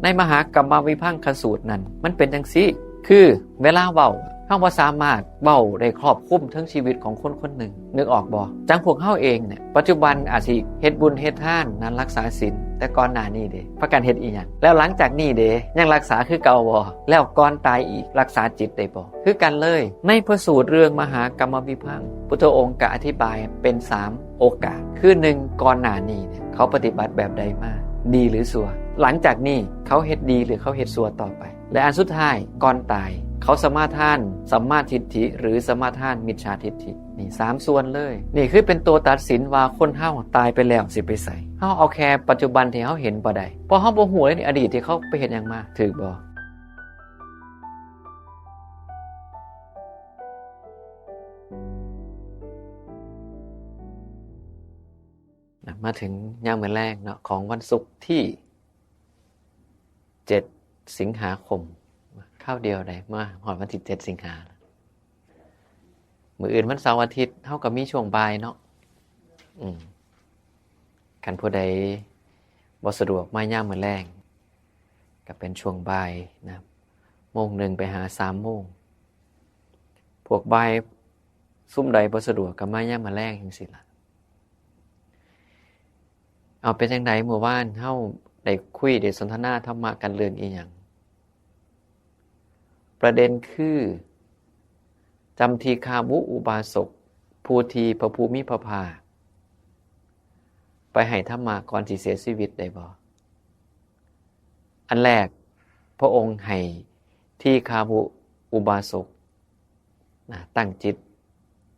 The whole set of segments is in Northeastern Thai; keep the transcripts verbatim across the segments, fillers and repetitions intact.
ในมหากรรมวิภังคสูตรนั้น มันเป็นจังซี่ คือเวลาเว้า เฮาบ่สามารถเว้าได้ครอบคลุมถึงชีวิตของคนคนหนึ่ง นึกออกบ่? จั่งพวกเฮาเองเนี่ย ปัจจุบันอาจสิเฮ็ดบุญเฮ็ดทานนะ รักษาศีล แต่ก่อนหน้านี้เด้ พากันเฮ็ดอีหยัง? แล้วหลังจากนี้เด้ ยังรักษาคือเก่าบ่? แล้วก่อนตายอีก รักษาจิตได้บ่? คือกันเลย ในพระสูตรเรื่องมหากรรมวิภังค์ พุทธองค์ก็อธิบายเป็นสามโอกาส คือหนึ่ง ก่อนหน้านี้เนี่ย เขาปฏิบัติแบบใดมา ดีหรือชั่ว หลังจากนี้เขาเฮ็ดดีหรือเขาเฮ็ดชั่วต่อไป และอันสุดท้าย ก่อนตาย เขาสมาทานสัมมาทิฏฐิหรือสมาทานมิจฉาทิฏฐิ นี่สามส่วนเลย นี่คือเป็นตัวตัดสินว่าคนเฮาตายไปแล้วสิไปไส เฮาเอาแค่ปัจจุบันที่เฮาเห็นบ่ได้ เพราะเฮาบ่ฮู้เลยนี่ อดีตที่เขาไปเฮ็ดหยังมา ถูกบ่? นะ มาถึงยามมื้อแลงเนาะ ของวันศุกร์ที่เจ็ดสิงหาคม คราวเดียวได้มาฮอดวันที่เจ็ดสิงหา มื้ออื่นวันเสาร์อาทิตย์ เฮาก็มีช่วงบ่ายเนาะ อืม คันผู้ใดบ่สะดวกมายามมื้อแลง ก็เป็นช่วงบ่ายนะ โมงหนึ่งไปหาสามโมง พวกบ่าย ซุมใดบ่สะดวกก็มายามมื้อแลงจั่งซี้ล่ะ เอา เป็นจั่งใดมื้อวานเฮาได้คุยได้สนทนาธรรมะกันเรื่องอีหยัง? ประเด็นคือ จำทีฆาวุอุบาสก ผู้ที่พระผู้มีพระภาค ไปให้ธรรมะก่อนสิเสียชีวิตได้บ่? อันแรก พระองค์ให้ทีฆาวุอุบาสก นะ ตั้งจิต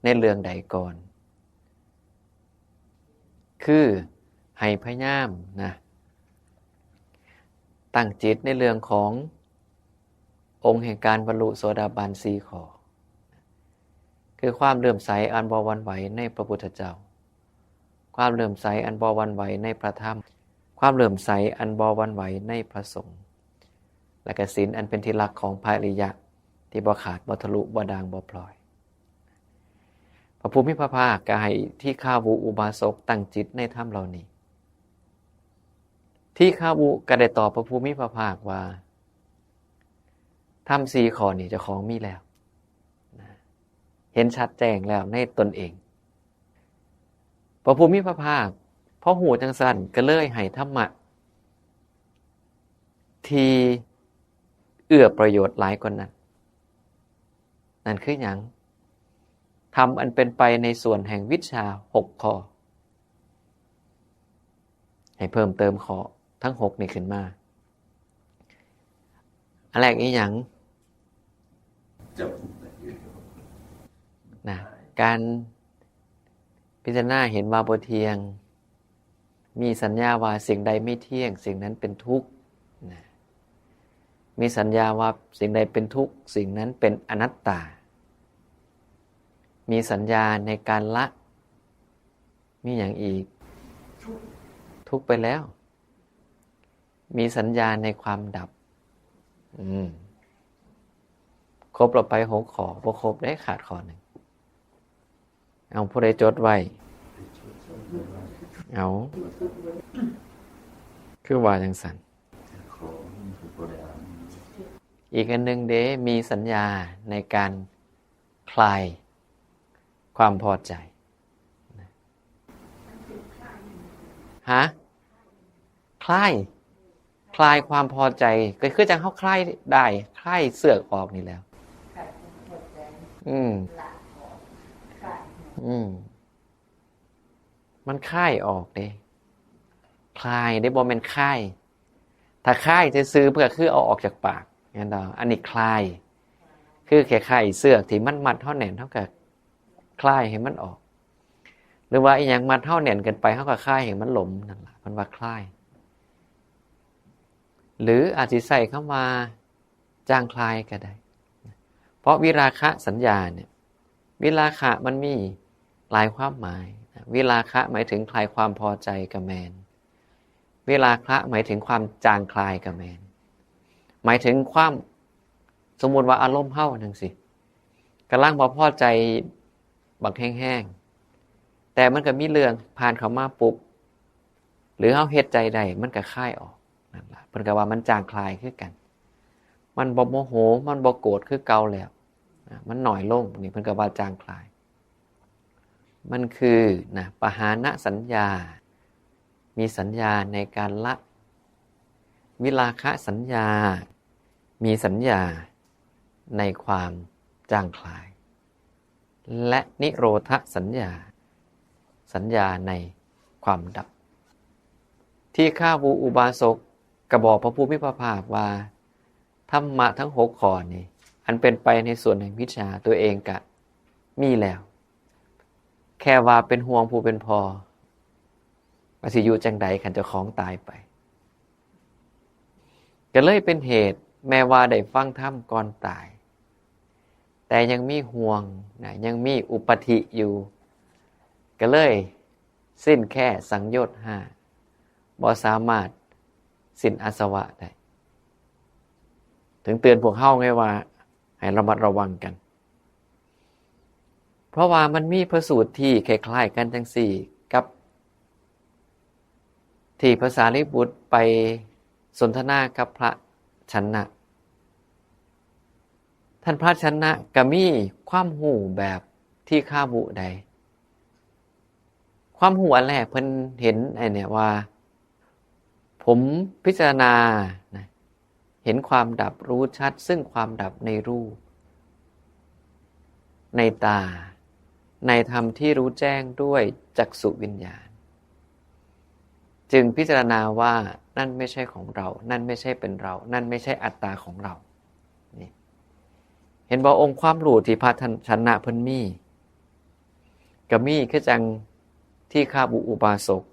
ในเรื่องใดก่อน คือให้พยายามนะ ตั้งจิตในเรื่องขององค์แห่งการบรรลุโสดาบันสี่ข้อ คือความเลื่อมใสอันบ่หวั่นไหวในพระพุทธเจ้า ความเลื่อมใสอันบ่หวั่นไหวในพระธรรม ความเลื่อมใสอันบ่หวั่นไหวในพระสงฆ์ และก็ศีลอันเป็นที่รักของพระอริยะ ที่บ่ขาด บ่ทะลุ บ่ด่าง บ่พลอย พระผู้มีพระภาคก็ให้ทีฆาวุอุบาสกตั้งจิตในธรรมเหล่านี้ ทีฆาวุก็ได้ตอบพระผู้มีพระภาคว่า ธรรมสี่ข้อนี้เจ้าของมีแล้ว นะ เห็นชัดแจ้งแล้วในตนเอง พระผู้มีพระภาคพอฮู้จั่งซั้นก็เลยให้ธรรมะ ที่เอื้อประโยชน์หลายกว่านั้น นั่นคือหยัง? ธรรมอันเป็นไปในส่วนแห่งวิชชาหกข้อ ให้เพิ่มเติมข้อทั้งหกนี้ขึ้นมา อันแรกอีหยัง? นะ การพิจารณาเห็นว่าบ่เที่ยง มีสัญญาว่าสิ่งใดไม่เที่ยง สิ่งนั้นเป็นทุกข์ นะ มีสัญญาว่าสิ่งใดเป็นทุกข์ สิ่งนั้นเป็นอนัตตา มีสัญญาในการละ มีหยังอีก? ทุกข์ไปแล้ว มีสัญญาในความดับ อืม ครบแล้วไปหกข้อ บ่ครบเด้ ขาดข้อหนึ่ง เอา ผู้ใดจดไว้ เอา คือว่าจั่งซั้น อีกอันหนึ่งเด้ มีสัญญาในการคลายความพอใจ ฮะ? คลาย คลายความพอใจ ก็คือจั่งเฮาคลายด้าย คลายเชือกออกนี่แหล้ว อืม อืม มันคลายออกเด้ คลายเด้ บ่แม่นคาย ถ้าคายซื่อๆ มันก็คือเอาออกจากปาก แม่นบ่? อันนี้คลาย คือคล้ายๆ เชือกที่มันมัดเฮาแน่น เฮาก็คลายให้มันออก หรือว่าอีหยังมัดเฮาแน่นเกินไป เฮาก็คลายให้มันหลม นั่นล่ะ เพิ่นว่าคลาย หรืออาจสิใช้คำว่าจางคลายก็ได้ เพราะวิราคะสัญญาเนี่ย วิราคะมันมีหลายความหมาย วิราคะหมายถึงคลายความพอใจก็แม่น วิราคะหมายถึงความจางคลายก็แม่น หมายถึงความ สมมุติว่าอารมณ์เฮาจั่งซี้ กำลังบ่พอใจบักแฮงๆ แต่มันก็มีเรื่องผ่านเข้ามาปุ๊บ หรือเฮาเฮ็ดใจได้ มันก็คลายออก เพิ่นก็ว่ามันจางคลายคือกัน มันบ่โมโห มันบ่โกรธคือเก่าแล้วนะ มันน้อยลง นี่เพิ่นก็ว่าจางคลาย มันคือนะ ปหานะสัญญา มีสัญญาในการละ วิราคะสัญญา มีสัญญาในความจางคลาย และนิโรธสัญญา สัญญาในความดับ ทีฆาวุอุบาสกก็บอกพระผู้มีพระภาคว่า ธรรมะทั้งหกข้อนี้ อันเป็นไปในส่วนแห่งวิชชาตัวเองก็มีแล้ว แค่ว่าเป็นห่วงผู้เป็นพ่อ ว่าสิอยู่จังใดคันเจ้าของตายไป ก็เลยเป็นเหตุ แม้ว่าได้ฟังธรรมก่อนตาย แต่ยังมีห่วงนะ ยังมีอุปาทิอยู่ ก็เลยสิ้นแค่สังโยชน์ห้า บ่สามารถสิ้นอาสวะได้ ถึงเตือนพวกเฮาไงว่า ให้ระมัดระวังกัน เพราะว่ามันมีพระสูตรที่คล้ายๆกันจังซี่ กับที่พระสารีบุตรไปสนทนากับพระชนะ ท่านพระชนะก็มีความรู้แบบทีฆาวุใด ความรู้อันแรกเพิ่นเห็นไอ้เนี่ยว่า ผมพิจารณานะ เห็นความดับ รู้ชัดซึ่งความดับในรูป ในตา ในธรรมที่รู้แจ้งด้วยจักษุวิญญาณ จึงพิจารณาว่านั่นไม่ใช่ของเรา นั่นไม่ใช่เป็นเรา นั่นไม่ใช่อัตตาของเรา นี่ เห็นบ่ องค์ความรู้ที่พระท่านชนะเพิ่นมี ก็มีคือจังทีฆาวุอุบาสก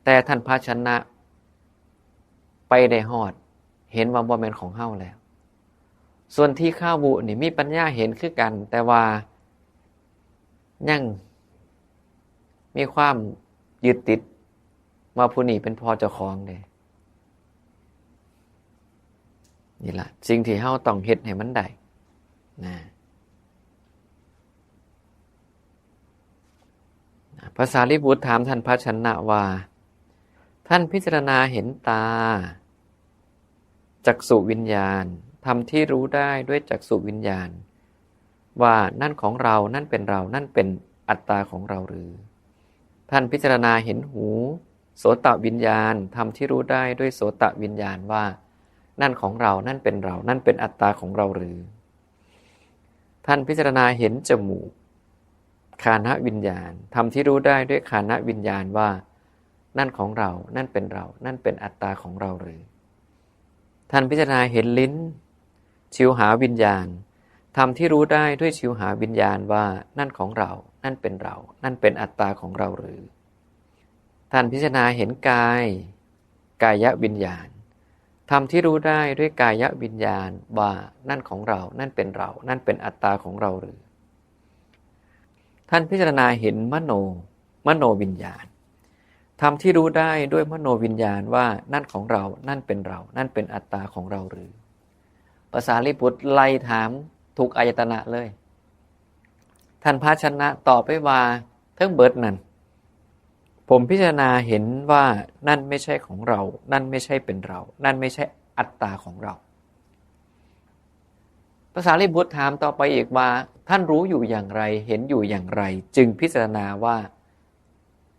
แต่ท่านพระชนะไปได้ฮอด เห็นว่าบ่แม่นของเฮาแล้ว ส่วนทีฆาวุนี่มีปัญญาเห็นคือกัน แต่ว่ายังมีความยึดติดว่าผู้นี้เป็นพ่อเจ้าของเด้ นี่ล่ะ สิ่งที่เฮาต้องเฮ็ดให้มันได้นะ พระสารีบุตรถามท่านพระชนะว่า ท่านพิจารณาเห็นตา จักษุวิญญาณ ธรรมที่รู้ได้ด้วยจักษุวิญญาณ ว่านั่นของเรา นั่นเป็นเรา นั่นเป็นอัตตาของเราหรือ ท่านพิจารณาเห็นหู โสตวิญญาณ ธรรมที่รู้ได้ด้วยโสตวิญญาณว่า นั่นของเรา นั่นเป็นเรา นั่นเป็นอัตตาของเราหรือ ท่านพิจารณาเห็นจมูก ฆานะวิญญาณ ธรรมที่รู้ได้ด้วยฆานะวิญญาณว่า นั่นของเรา นั่นเป็นเรา นั่นเป็นอัตตาของเราหรือ ท่านพิจารณาเห็นลิ้น ชิวหาวิญญาณ ธรรมที่รู้ได้ด้วยชิวหาวิญญาณว่า นั่นของเรา นั่นเป็นเรา นั่นเป็นอัตตาของเราหรือ ท่านพิจารณาเห็นกาย กายวิญญาณ ธรรมที่รู้ได้ด้วยกายวิญญาณว่า นั่นของเรา นั่นเป็นเรา นั่นเป็นอัตตาของเราหรือ ท่านพิจารณาเห็นมโน มโนวิญญาณ ธรรมที่รู้ได้ด้วยมโนวิญญาณว่า นั่นของเรา นั่นเป็นเรา นั่นเป็นอัตตาของเราหรือ พระสารีบุตรไล่ถามทุกอายตนะเลย ท่านพระชนะตอบไปว่า ทั้งเบิดนั่น ผมพิจารณาเห็นว่านั่นไม่ใช่ของเรา นั่นไม่ใช่เป็นเรา นั่นไม่ใช่อัตตาของเรา พระสารีบุตรถามต่อไปอีกว่า ท่านรู้อยู่อย่างไร เห็นอยู่อย่างไร จึงพิจารณาว่า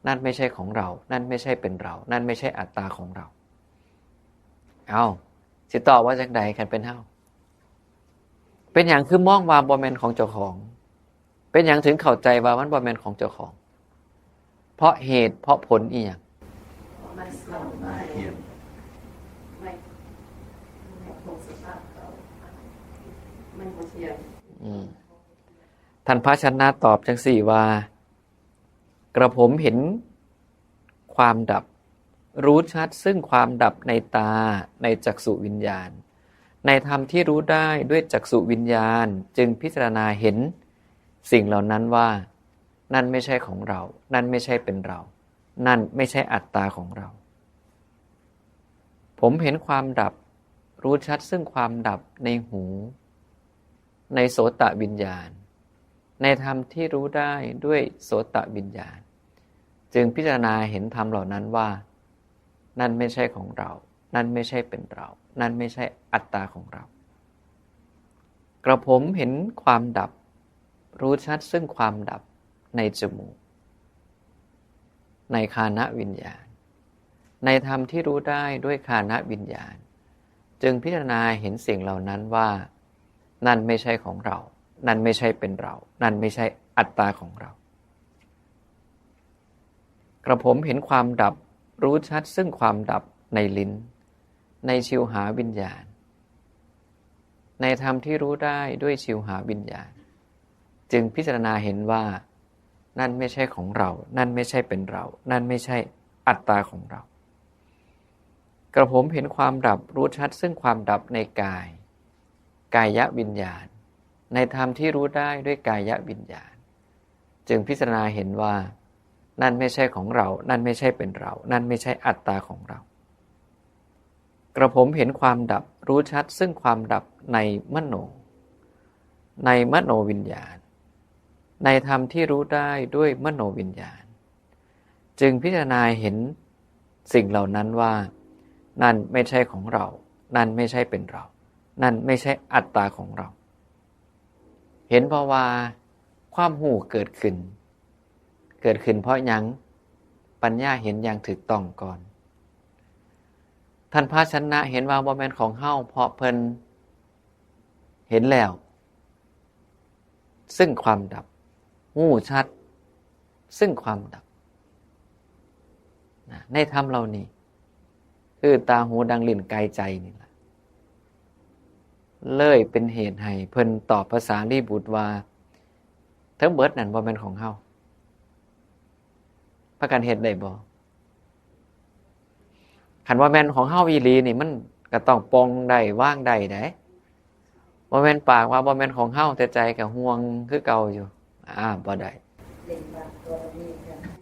นั่นไม่ใช่ของเรา นั่นไม่ใช่เป็นเรา นั่นไม่ใช่อัตตาของเรา เอา สิตอบว่าจังใดคันเป็นเฮา เป็นหยังคือมองว่าบ่แม่นของเจ้าของ เป็นหยังถึงเข้าใจว่ามันบ่แม่นของเจ้าของ เพราะเหตุ เพราะผลอีหยัง มันเสื่อมไปไม่ไม่คงสภาพเก่ามันบ่เที่ยง อืม ท่านพระชนะตอบจังสี่ว่า กระผมเห็นความดับ รู้ชัดซึ่งความดับในตา ในจักษุวิญญาณ ในธรรมที่รู้ได้ด้วยจักษุวิญญาณ จึงพิจารณาเห็นสิ่งเหล่านั้นว่า นั่นไม่ใช่ของเรา นั่นไม่ใช่เป็นเรา นั่นไม่ใช่อัตตาของเรา ผมเห็นความดับ รู้ชัดซึ่งความดับในหู ในโสตวิญญาณ ในธรรมที่รู้ได้ด้วยโสตวิญญาณ จึงพิจารณาเห็นธรรมเหล่านั้นว่า นั่นไม่ใช่ของเรา นั่นไม่ใช่เป็นเรา นั่นไม่ใช่อัตตาของเรา กระผมเห็นความดับ รู้ชัดซึ่งความดับในจมูก ในฆานวิญญาณ ในธรรมที่รู้ได้ด้วยฆานวิญญาณ จึงพิจารณาเห็นสิ่งเหล่านั้นว่า นั่นไม่ใช่ของเรา นั่นไม่ใช่เป็นเรา นั่นไม่ใช่อัตตาของเรา กระผมเห็นความดับ รู้ชัดซึ่งความดับในลิ้น ในชิวหาวิญญาณ ในธรรมที่รู้ได้ด้วยชิวหาวิญญาณ จึงพิจารณาเห็นว่า นั่นไม่ใช่ของเรา นั่นไม่ใช่เป็นเรา นั่นไม่ใช่อัตตาของเรา กระผมเห็นความดับ รู้ชัดซึ่งความดับในกาย กายวิญญาณ ในธรรมที่รู้ได้ด้วยกายวิญญาณ จึงพิจารณาเห็นว่า นั่นไม่ใช่ของเรา นั่นไม่ใช่เป็นเรา นั่นไม่ใช่อัตตาของเรา กระผมเห็นความดับ รู้ชัดซึ่งความดับในมโน ในมโนวิญญาณ ในธรรมที่รู้ได้ด้วยมโนวิญญาณ จึงพิจารณาเห็นสิ่งเหล่านั้นว่า นั่นไม่ใช่ของเรา นั่นไม่ใช่เป็นเรา นั่นไม่ใช่อัตตาของเรา เห็นเพราะว่าความรู้เกิดขึ้น เกิดขึ้นเพราะหยัง ปัญญาเห็นอย่างถูกต้องก่อน ท่านพระชนะเห็นว่าบ่แม่นของเฮา เพราะเพิ่นเห็นแล้ว ซึ่งความดับ รู้ชัด ซึ่งความดับ นะ ในธรรมเหล่านี้ คือตาหูดังลิ้นกายใจนี่แหละ เลยเป็นเหตุให้เพิ่นตอบพระสารีบุตรว่า ทั้งเบิดนั่นบ่แม่นของเฮา พากันเฮ็ดได้บ่ คันว่าแม่นของเฮาอีหลีนี่ มันก็ต้องปลงได้ วางได้ได๋ บ่แม่นปากว่าบ่แม่นของเฮา แต่ใจก็ห่วงคือเก่าอยู่ อ่า บ่ได้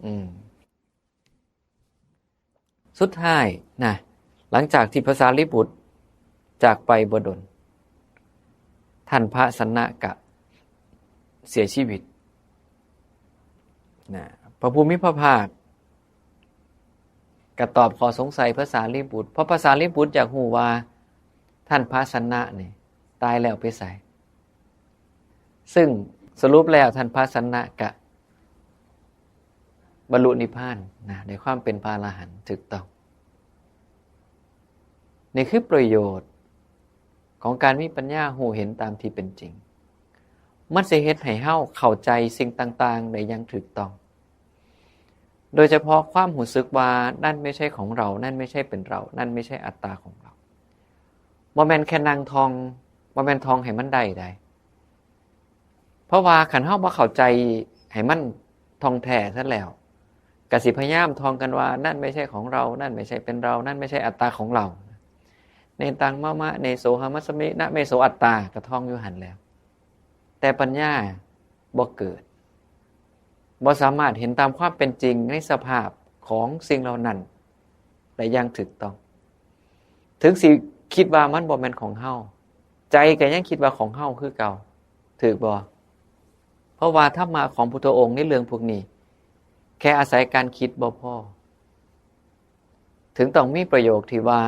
อืม สุดท้ายนะ หลังจากที่พระสารีบุตรจากไปบ่ดน ท่านพระสัณณะก็เสียชีวิตนะ พระผู้มีพระภาคก็ตอบข้อสงสัยพระสารีบุตร เพราะพระสารีบุตรอยากรู้ว่าท่านพระสัณณะนี่ตายแล้วไปไส ซึ่งสรุปแล้วท่านพระสัณณะก็บรรลุนิพพานนะ ในความเป็นพระอรหันต์ถูกต้อง นี่คือประโยชน์ของการมีปัญญารู้เห็นตามที่เป็นจริง มันสิเฮ็ดให้เฮาเข้าใจสิ่งต่างๆ ได้อย่างถูกต้อง โดยเฉพาะความรู้สึกว่านั่นไม่ใช่ของเรา นั่นไม่ใช่เป็นเรา นั่นไม่ใช่อัตตาของเรา บ่แม่นแค่นั่งท่อง บ่แม่นท่องให้มันได้ได๋ เพราะว่าคันเฮาบ่เข้าใจให้มันท่องแท้ซะแล้ว ก็สิพยายามท่องกันว่า นั่นไม่ใช่ของเรา นั่นไม่ใช่เป็นเรา นั่นไม่ใช่อัตตาของเรา เนตังมะมะ เนโสหัมมัสสมิ นะเมโสอัตตา ก็ท่องอยู่หั่นแหล้ว แต่ปัญญาบ่เกิด บ่สามารถเห็นตามความเป็นจริงในสภาพของสิ่งเหล่านั้นได้อย่างถูกต้อง ถึงสิคิดว่ามันบ่แม่นของเฮา ใจก็ยังคิดว่าของเฮาคือเก่า ถูกบ่ เพราะว่าธรรมะของพุทธองค์ในเรื่องพวกนี้ แค่อาศัยการคิดบ่พอ ถึงต้องมีประโยคที่ว่า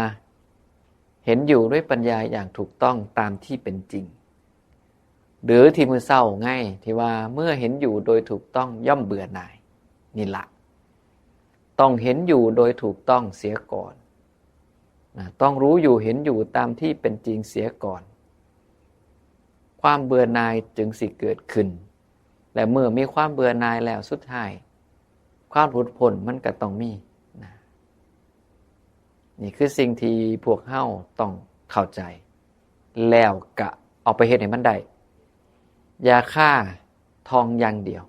เห็นอยู่ด้วยปัญญาอย่างถูกต้องตามที่เป็นจริง หรือที่มื้อเช้าไง ที่ว่าเมื่อเห็นอยู่โดยถูกต้องย่อมเบื่อหน่าย นี่ละ ต้องเห็นอยู่โดยถูกต้องเสียก่อนนะ ต้องรู้อยู่เห็นอยู่ตามที่เป็นจริงเสียก่อน ความเบื่อหน่ายจึงสิเกิดขึ้น และเมื่อมีความเบื่อหน่ายแล้วสุดท้าย ความหลุดพ้นมันก็ต้องมีนะ นี่คือสิ่งที่พวกเฮาต้องเข้าใจ แล้วก็เอาไปเฮ็ดให้มันได้ อย่าค่าท่องอย่างเดียว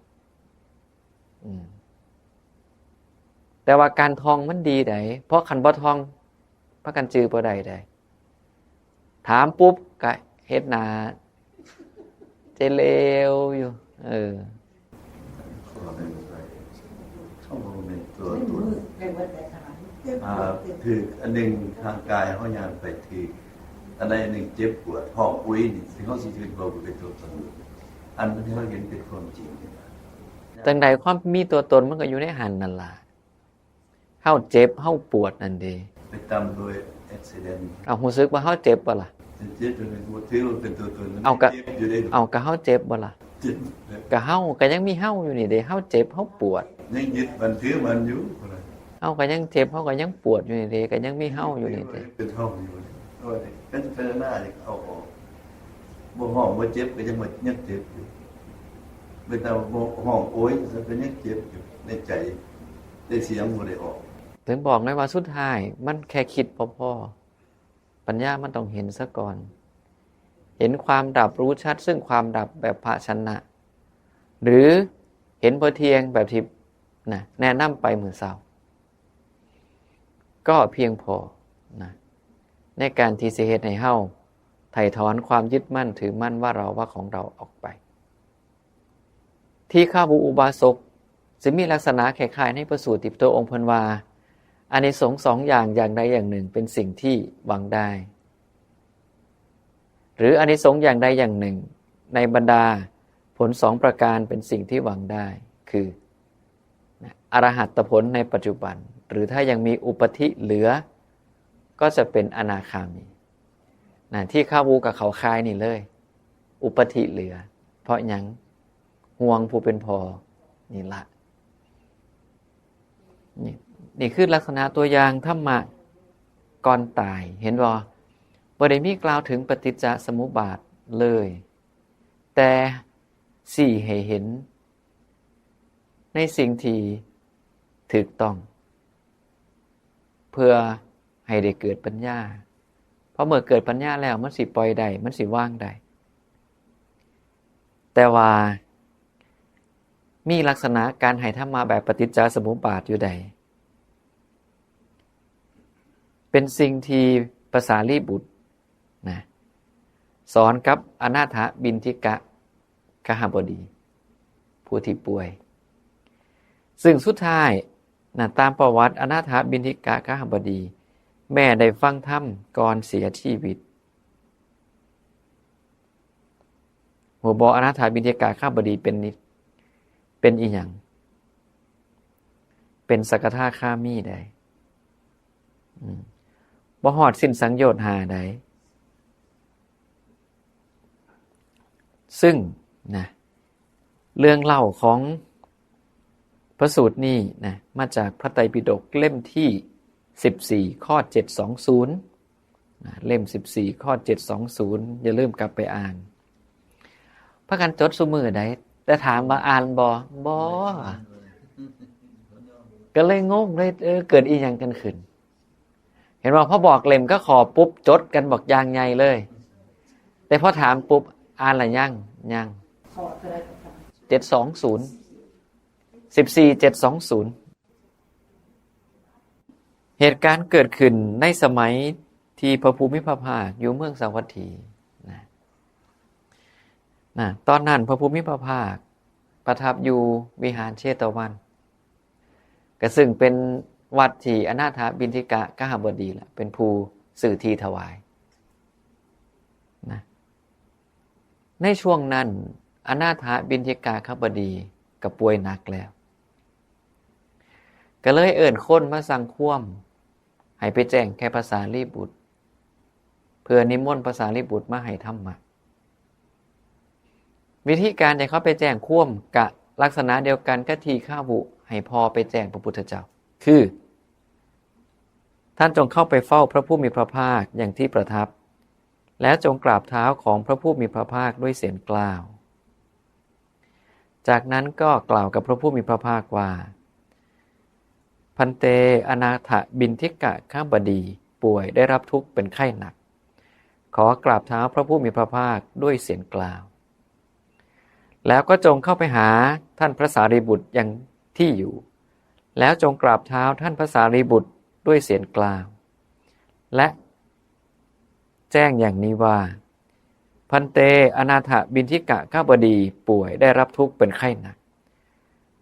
อืม แต่ว่าการท่องมันดีได๋ เพราะคันบ่ท่อง พากันจื่อบ่ได้ได๋ ถามปุ๊บก็เฮ็ดหน้าเจเลวอยู่ เออ เขาบ่แม่นตัวตน อ่า ถืกอันหนึ่งทางกายเขาย่างไปถืก อันใดอันหนึ่งเจ็บปวด ท้องอุยนี่ ซึ่งเขาสิถืกบ่เป็นตัวตน อันที่เขาเห็นเป็นความจริงนี่นะ จังใดความมีตัวตนมันก็อยู่ในหั่นนั่นล่ะ เฮาเจ็บ เฮาปวดนั่นเด้ ไปตำโดย accident เอารู้สึกว่าเฮาเจ็บบ่ล่ะ เจ็บจนเป็นตัวถือว่าเป็นตัวตน เอากะ เจ็บอยู่ได้ เอากะเฮาเจ็บบ่ล่ะ เจ็บ กะเฮาก็ยังมีเฮาอยู่นี่เด้ เฮาเจ็บเฮาปวด ยังยึดมันถือมันอยู่ เฮาก็ยังเจ็บ เฮาก็ยังปวดอยู่นี่เด้ ก็ยังมีเฮาอยู่นี่เด้ เป็นเฮาอยู่เนี่ยเพราะว่าเนี่ยเป็นเป็นหน้าเนี่ยเอาออกบ่ห้องบ่เจ็บก็ยังบ่ยังเจ็บอยู่เป็นแต่บ่ห้องโอยก็ยังเจ็บอยู่ในใจแต่เสียงบ่ได้ออก ถึงบอกไงว่าสุดท้ายมันแค่คิดบ่พอ ปัญญามันต้องเห็นซะก่อน เห็นความดับรู้ชัด ซึ่งความดับแบบพระชนะ หรือเห็นบ่เที่ยงแบบที่นะแนะนำไปมื้อเช้า ก็เพียงพอนะในการที่สิเฮ็ดให้เฮาไถ่ถอนความยึดมั่นถือมั่นว่าเราว่าของเราออกไป ทีฆาวุอุบาสกสิมีลักษณะคล้ายๆในพระสูตรที่พระองค์เพิ่นว่า อานิสงส์สองอย่างอย่างใดอย่างหนึ่งเป็นสิ่งที่หวังได้ หรืออานิสงส์อย่างใดอย่างหนึ่ง ในบรรดาผลสองประการเป็นสิ่งที่หวังได้ คือนะอรหัตผลในปัจจุบัน หรือถ้ายังมีอุปธิเหลือ ก็จะเป็นอนาคามีนะทีฆาวุกับเขาคายนี่เลย อุปธิเหลือ เพราะหยังห่วงผู้เป็นพ่อนี่ละ นี่นี่คือลักษณะตัวอย่างธรรมะก่อนตาย เห็นบ่ บ่ได้มีกล่าวถึงปฏิจจสมุปบาทเลย แต่สี่ให้เห็น ในสิ่งที่ถูกต้อง เพื่อให้ได้เกิดปัญญา เพราะเมื่อเกิดปัญญาแล้วมันสิปล่อยได้ มันสิวางได้ แต่ว่ามีลักษณะการให้ธรรมะแบบปฏิจจสมุปบาทอยู่ใด เป็นสิ่งที่ภาษาลีบุตรนะสอนกับอนาถบิณฑิกะคหบดี ผู้ที่ป่วย ซึ่งสุดท้ายนะตามประวัติอนาถบิณฑิกะคหบดี แม่ได้ฟังธรรมก่อนเสียชีวิต หัวบออนาถบิณฑิกะคหบดีเป็นนิเป็นอีหยัง เป็นสกทาคามีได้บ่หอดสิ้นสังโยชน์หาได้ ซึ่งนะเรื่องเล่าของพระสูตรนี้นะมาจากพระไตรปิฎกเล่มที่สิบสี่ข้อเจ็ดสองศูนย์นะเล่มสิบสี่ข้อเจ็ดสองศูนย์อย่าลืมกลับไปอ่านพากันจดซุมื้อใดแต่ถามว่าอ่านบ่บ่ก็เลยงงเลยเออเกิดอีหยังกันขึ้น เห็นว่าพอบอกเล่มก็ขอปุ๊บจดกันบอกอย่างใหญ่เลย แต่พอถามปุ๊บอ่านละยังยังเจ็ดสองศูนย์สิบสี่เจ็ดสองศูนย์เหตุการณ์เกิดขึ้นในสมัยที่พระภูมิพระภาคอยู่เมืองสาวัตถีนะนะตอนนั้นพระภูมิพระภาคประทับอยู่วิหารเชตวัน ก็ซึ่งเป็นวัดที่อนาถบิณฑิกะคหบดีละเป็นผู้ซื้อที่ถวายนะในช่วงนั้นอนาถบิณฑิกะคหบดีก็ป่วยหนักแล้ว ก็เลยเอิ้นคนมาสั่งความให้ไปแจ้งแก่พระสารีบุตร เพื่อนิมนต์พระสารีบุตรมาให้ธรรมะ วิธีการที่เขาไปแจ้งความกะลักษณะเดียวกันกับที่ข้าบุให้พ่อไปแจ้งพระพุทธเจ้า คือ ท่านจงเข้าไปเฝ้าพระผู้มีพระภาคอย่างที่ประทับ แล้วจงกราบเท้าของพระผู้มีพระภาคด้วยเสียงกล่าว จากนั้นก็กล่าวกับพระผู้มีพระภาคว่า ภันเต อนาถบิณฑิกะคบดีป่วยได้รับทุกข์เป็นไข้หนัก ขอกราบเท้าพระผู้มีพระภาคด้วยเสียงกล่าว แล้วก็จงเข้าไปหาท่านพระสารีบุตรยังที่อยู่ แล้วจงกราบเท้าท่านพระสารีบุตรด้วยเสียงกล่าว และแจ้งอย่างนี้ว่า ภันเต อนาถบิณฑิกะคบดีป่วยได้รับทุกข์เป็นไข้หนัก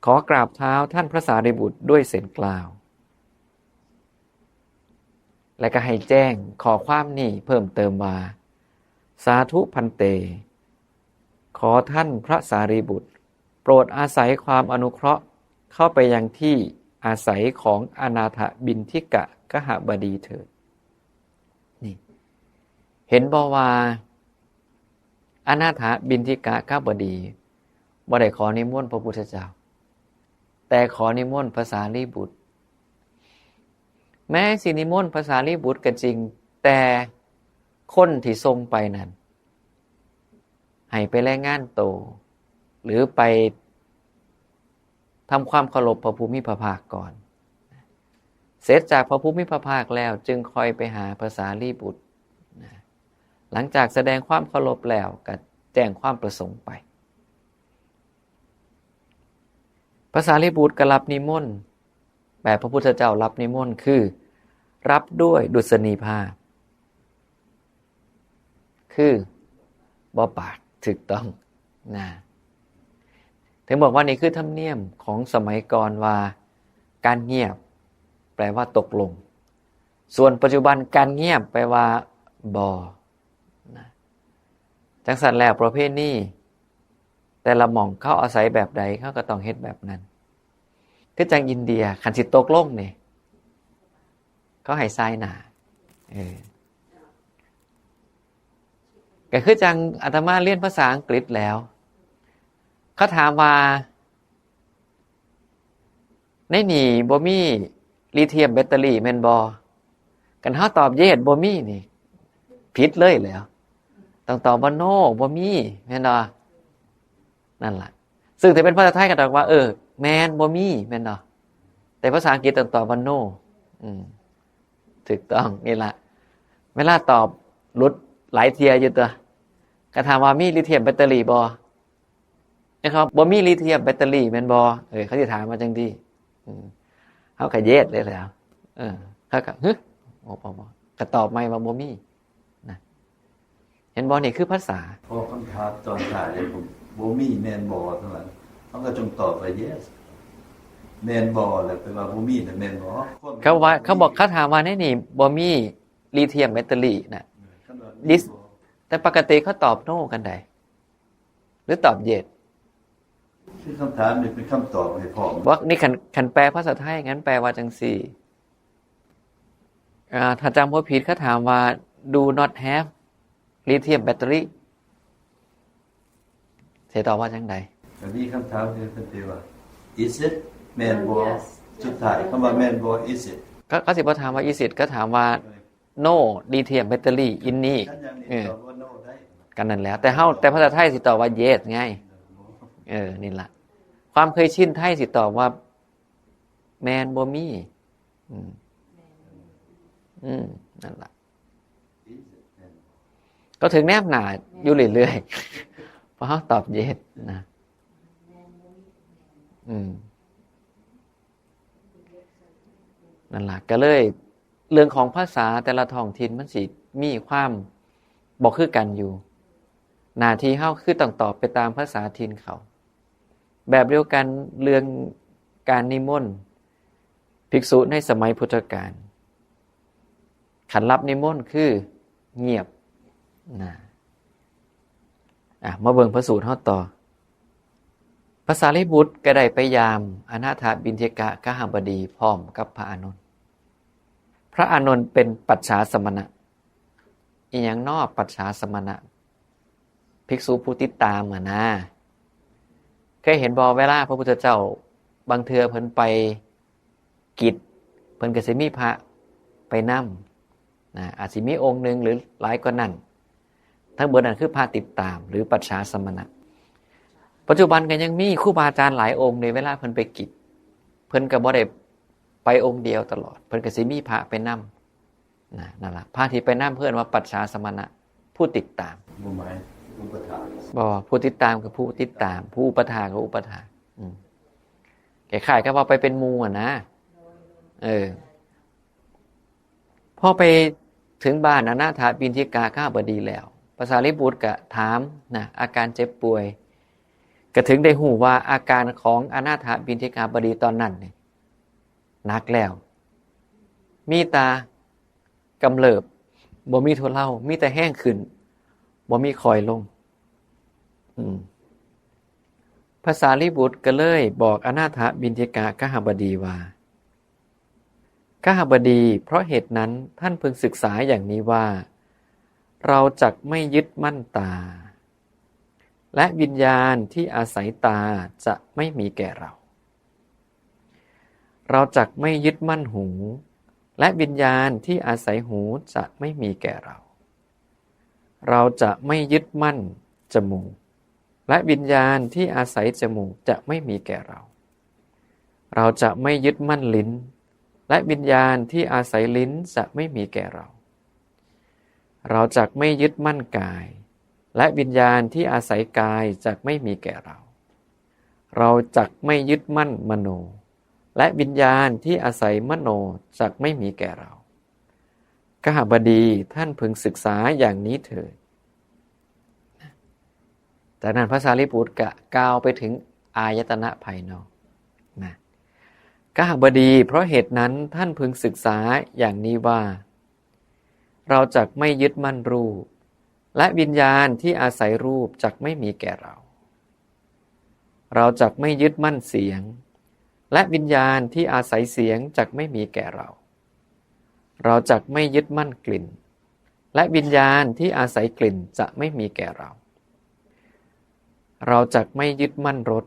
ขอกราบเท้าท่านพระสารีบุตรด้วยเสียงกล่าว และก็ให้แจ้งข้อความนี้เพิ่มเติมว่า สาธุภันเต ขอท่านพระสารีบุตร โปรดอาศัยความอนุเคราะห์เข้าไปยังที่อาศัยของอนาถบิณฑิกะคหบดีเถิด เห็นบ่ว่า อนาถบิณฑิกะคบดีบ่ได้ขอนิมนต์พระพุทธเจ้า แต่ขอนิมนต์พระสารีบุตร แม้สินิมนต์พระสารีบุตรก็จริง แต่คนที่ส่งไปนั้น ให้ไปรายงานตัว หรือไปทำความเคารพพระผู้มีพระภาคก่อน เสร็จจากพระผู้มีพระภาคแล้วจึงค่อยไปหาพระสารีบุตรนะ หลังจากแสดงความเคารพแล้วก็แจ้งความประสงค์ไป พระสารีบุตรก็รับนิมนต์ แบบพระพุทธเจ้ารับนิมนต์คือ รับด้วยดุษณีภาพ คือบ่ปาก ถูกต้องนะ ถึงบอกว่านี่คือธรรมเนียมของสมัยก่อนว่า การเงียบ แปลว่าตกลง ส่วนปัจจุบันการเงียบแปลว่าบ่นะ จังซั่นแล้วประเพณีแต่ละหม่องเขาอาศัยแบบใดเขาก็ต้องเฮ็ดแบบนั้น คือจังอินเดีย คันสิตกลงนี่ เขาให้ทรายหน้า เออ ก็คือจังอาตมาเรียนภาษาอังกฤษแล้ว เขาถามว่า ในนี่บ่มีลิเธียมแบตเตอรี่แม่นบ่ คันเฮาตอบ yes บ่มีนี่ ผิดเลยแหล้ว ต้องตอบว่า no บ่มี แม่นบ่ นั่นล่ะ ซึ่งถ้าเป็นภาษาไทยก็ตอบว่า เออ แม่น บ่มี แม่นบ่ แต่ภาษาอังกฤษต้องตอบว่า no อืม ถูกต้อง นี่ล่ะ เวลาตอบหลุดหลายเทื่ออยู่ตัว ก็ถามว่ามีลิเธียมแบตเตอรี่บ่ นะครับ บ่มีลิเธียมแบตเตอรี่แม่นบ่ เออ เขาสิถามมาจังซี่ อืม เฮาก็ yes เลยแหล้ว เออ เขาก็ หึ บ่ บ่ บ่ ก็ตอบใหม่ว่าบ่มีนะ เห็นบ่ นี่คือภาษา พอคำถามตอนท้ายเลย ผม บ่มีแม่นบ่ เท่านั้น เขาก็จงตอบว่า yes แม่นบ่ แล้วแปลว่าบ่มีน่ะแม่นบ่ เขาว่า เขาบอก เขาถามว่าในนี่บ่มีลิเธียมแบตเตอรี่นะ คำว่า ดิส บ่ แต่ปกติเขาตอบ no กันใด หรือตอบ yes คือคำถามนี่เป็นคำตอบให้พร้อม ว่านี่คัน คันแปลภาษาไทย งั้นแปลว่าจังซี่ อ่า ถ้าจำบ่ผิดเขาถามว่า do not have lithium battery สิตอบว่าจังใด อันนี้คำถามคือเพิ่นสิว่า is it แม่นบ่ yes สุดท้ายคำว่าแม่นบ่ is it เขา เขาสิบ่ถามว่า is it เขาถามว่า no lithium battery in นี่ คันอย่างนี้ เออ ตอบว่า no ได้ กันนั่นแหละ แต่เฮา แต่ภาษาไทยสิตอบว่า yes ไง เออ นี่ล่ะ ความเคยชินไทยสิตอบว่า แม่น บ่มี อืม อืม นั่นล่ะ ก็ถึงแนบหนาอยู่เรื่อยๆ เพราะเขาตอบ yes นะ อืม นั่นล่ะ ก็เลย เรื่องของภาษาแต่ละท้องถิ่นมันสิมีความบ่คือกันอยู่ หน้าที่เฮาคือต้องตอบไปตามภาษาถิ่นเขา แบบเดียวกันเรื่องการนิมนต์ภิกษุในสมัยพุทธกาล คันรับนิมนต์คือเงียบนะ อ่ะ มาเบิ่งพระสูตรเฮาต่อ พระสารีบุตรก็ได้ไปยามอนาถบิณฑิกะคหบดีพร้อมกับพระอานนท์ พระอานนท์เป็นปัจฉาสมณะ อีหยังน้อปัจฉาสมณะ ภิกษุผู้ติดตามอะนะ เคยเห็นบ่ เวลาพระพุทธเจ้าบางเทื่อเพิ่นไปกิจ เพิ่นก็สิมีพระไปนำนะ อาจสิมีองค์หนึ่งหรือหลายกว่านั้น ทั้งเบิดนั้นคือพระติดตาม หรือปัจฉาสมณะ ปัจจุบันก็ยังมีครูบาอาจารย์หลายองค์ในเวลาเพิ่นไปกิจ เพิ่นก็บ่ได้ไปองค์เดียวตลอด เพิ่นก็สิมีพระไปนำนะ นั่นล่ะ พระที่ไปนำเพิ่นว่าปัจฉาสมณะ ผู้ติดตาม บ่หมายอุปถาก บ่ ผู้ติดตามคือผู้ติดตาม ผู้อุปถากคืออุปถาก อืม คล้ายๆกับว่าไปเป็นหมู่อะนะ เออ พอไปถึงบ้านอนาถบิณฑิกะคหบดีแล้ว พระสารีบุตรก็ถามนะ อาการเจ็บป่วย ก็ถึงได้ฮู้ว่าอาการของอนาถบิณฑิกะคหบดีตอนนั้นนี่หนักแล้ว มีแต่กำเริบ บ่มีทุเลา มีแต่แฮงขึ้น บ่มีคอยลง อืม พระสารีบุตรก็เลยบอกอนาถบิณฑิกะคหบดีว่า คหบดี เพราะเหตุนั้นท่านพึงศึกษาอย่างนี้ว่า เราจักไม่ยึดมั่นตา และวิญญาณที่อาศัยตาจะไม่มีแก่เรา เราจักไม่ยึดมั่นหู และวิญญาณที่อาศัยหูจะไม่มีแก่เรา เราจะไม่ยึดมั่นจมูก และวิญญาณที่อาศัยจมูกจะไม่มีแก่เรา เราจะไม่ยึดมั่นลิ้น และวิญญาณที่อาศัยลิ้นจะไม่มีแก่เรา เราจักไม่ยึดมั่นกาย และวิญญาณที่อาศัยกายจักไม่มีแก่เรา เราจักไม่ยึดมั่นมโน และวิญญาณที่อาศัยมโนจักไม่มีแก่เรา คหบดี ท่านพึงศึกษาอย่างนี้เถิด จากนั้นพระสารีบุตรก็กล่าวไปถึงอายตนะภายนอกนะ คหบดี เพราะเหตุนั้นท่านพึงศึกษาอย่างนี้ว่า เราจักไม่ยึดมั่นรูป และวิญญาณที่อาศัยรูปจักไม่มีแก่เรา เราจักไม่ยึดมั่นเสียง และวิญญาณที่อาศัยเสียงจักไม่มีแก่เรา เราจักไม่ยึดมั่นกลิ่น และวิญญาณที่อาศัยกลิ่นจะไม่มีแก่เรา เราจักไม่ยึดมั่นรส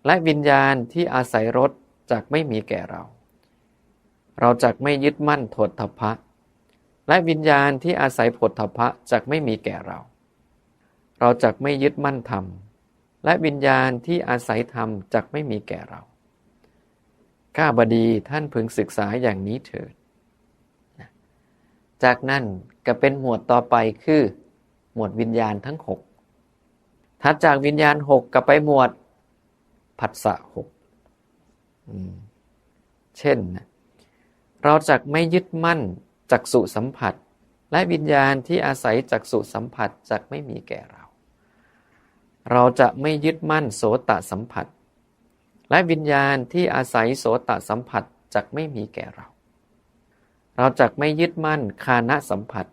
และวิญญาณที่อาศัยรสจักไม่มีแก่เรา เราจักไม่ยึดมั่นโผฏฐัพพะ และวิญญาณที่อาศัยโผฏฐัพพะจักไม่มีแก่เรา เราจักไม่ยึดมั่นธรรม และวิญญาณที่อาศัยธรรมจักไม่มีแก่เรา คหบดี ท่านพึงศึกษาอย่างนี้เถิด จากนั้นก็เป็นหมวดต่อไปคือ หมวดวิญญาณทั้งหก ถัดจากวิญญาณหกก็ไปหมวดผัสสะหก อืม เช่นนะ เราจักไม่ยึดมั่นจักษุสัมผัส และวิญญาณที่อาศัยจักษุสัมผัสจักไม่มีแก่เรา เราจะไม่ยึดมั่นโสตสัมผัส และวิญญาณที่อาศัยโสตสัมผัสจักไม่มีแก่เรา เราจักไม่ยึดมั่นฆานสัมผัส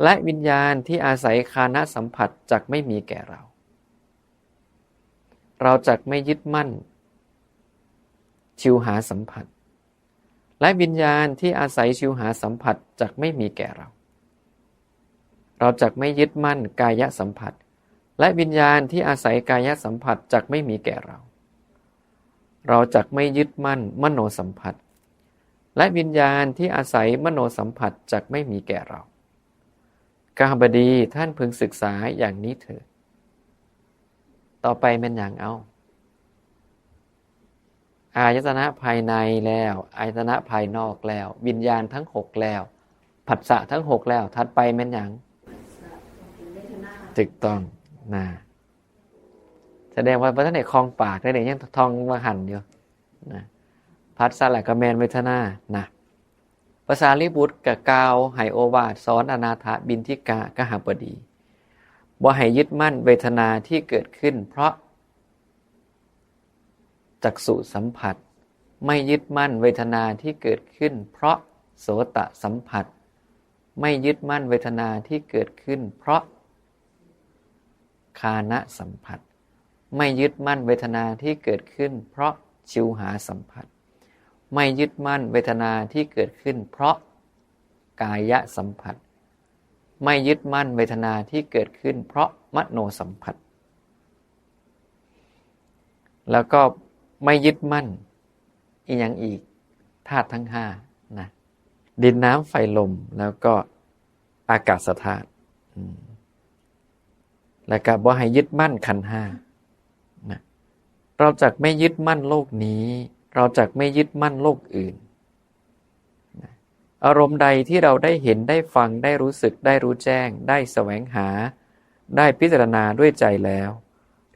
และวิญญาณที่อาศัยฆานสัมผัสจักไม่มีแก่เรา เราจักไม่ยึดมั่นชิวหาสัมผัส และวิญญาณที่อาศัยชิวหาสัมผัสจักไม่มีแก่เรา เราจักไม่ยึดมั่นกายสัมผัส และวิญญาณที่อาศัยกายสัมผัสจักไม่มีแก่เรา เราจักไม่ยึดมั่นมโนสัมผัส และวิญญาณที่อาศัยมโนสัมผัสจักไม่มีแก่เรา คหบดี ท่านพึงศึกษาอย่างนี้เถิด ต่อไปแม่นหยังเอ้า อายตนะภายในแล้ว อายตนะภายนอกแล้ว วิญญาณทั้งหกแล้ว ผัสสะทั้งหกแล้ว ถัดไปแม่นหยัง ถูกต้องนะ แสดงว่าบ่ทันได้คล่องปากได้เลย ยังท่องว่าหันอยู่นะ ผัสสะแล้วก็แม่นเวทนานะ พระสารีบุตรก็กล่าวให้โอวาทสอนอนาถบิณฑิกะคหบดี บ่ให้ยึดมั่นเวทนาที่เกิดขึ้นเพราะจักษุสัมผัส ไม่ยึดมั่นเวทนาที่เกิดขึ้นเพราะโสตสัมผัส ไม่ยึดมั่นเวทนาที่เกิดขึ้นเพราะฆานสัมผัส ไม่ยึดมั่นเวทนาที่เกิดขึ้นเพราะชิวหาสัมผัส ไม่ยึดมั่นเวทนาที่เกิดขึ้นเพราะกายสัมผัส ไม่ยึดมั่นเวทนาที่เกิดขึ้นเพราะมโนสัมผัส แล้วก็ไม่ยึดมั่นอีกอย่างอีก ธาตุทั้งห้านะ ดินน้ำไฟลม แล้วก็อากาศธาตุ อืม แล้วก็บ่ให้ยึดมั่นขันธ์ห้านะ เราจักไม่ยึดมั่นโลกนี้ เราจักไม่ยึดมั่นโลกอื่นนะ อารมณ์ใดที่เราได้เห็น ได้ฟัง ได้รู้สึก ได้รู้แจ้ง ได้แสวงหา ได้พิจารณาด้วยใจแล้ว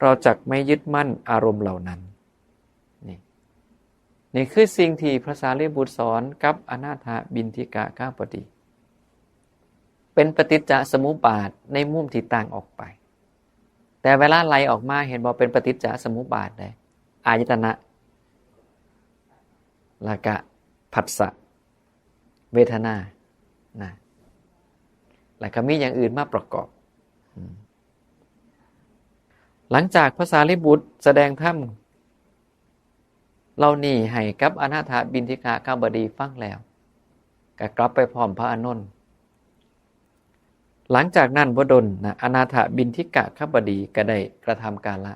เราจักไม่ยึดมั่นอารมณ์เหล่านั้น นี่ นี่คือสิ่งที่พระสารีบุตรสอนกับอนาถบิณฑิกะคหบดี เป็นปฏิจจสมุปบาทในมุมที่ต่างออกไป แต่เวลาไล่ออกมาเห็นบ่เป็นปฏิจจสมุปบาทได้ อายตนะ แล้วก็ผัสสะ เวทนา นะ แล้วก็มีอย่างอื่นมาประกอบ อืม หลังจากพระสารีบุตรแสดงธรรมเหล่านี้ให้กับอนาถบิณฑิกะคหบดีฟังแล้ว ก็กลับไปพร้อมพระอานนท์ หลังจากนั้นบ่ดนนะ อนาถบิณฑิกะคบดีก็ได้กระทำการละ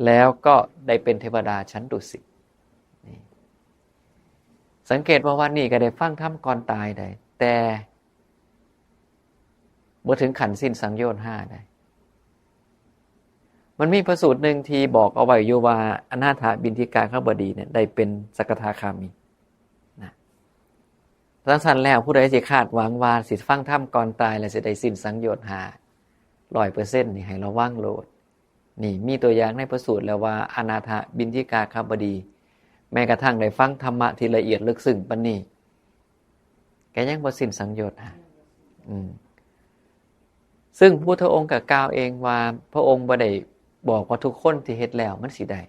แล้วก็ได้เป็นเทวดาชั้นดุสิต นี่ สังเกตว่าวัดนี้ก็ได้ฟังธรรมก่อนตายได้ แต่บ่ถึงขั้นสิ้นสังโยชน์ห้าได้ มันมีพระสูตรหนึ่งที่บอกเอาไว้อยู่ว่า อนาถบิณฑิกะคบดีเนี่ยได้เป็นสกทาคามีนะ ดังนั้นแล้วผู้ใดสิคาดหวังว่าสิฟังธรรมก่อนตายแล้วสิได้สิ้นสังโยชน์ห้าร้อยเปอร์เซ็นต์ นี่ให้ระวังโลด นี่มีตัวอย่างในพระสูตรแล้วว่า อนาถบิณฑิกะคบดี แม้กระทั่งได้ฟังธรรมะที่ละเอียดลึกซึ้งปานนี้ ก็ยังบ่สิ้นสังโยชน์ห้า อืม ซึ่งพุทธองค์ก็กล่าวเองว่า พระองค์บ่ได้บอกว่าทุกคนที่เฮ็ดแล้วมันสิได้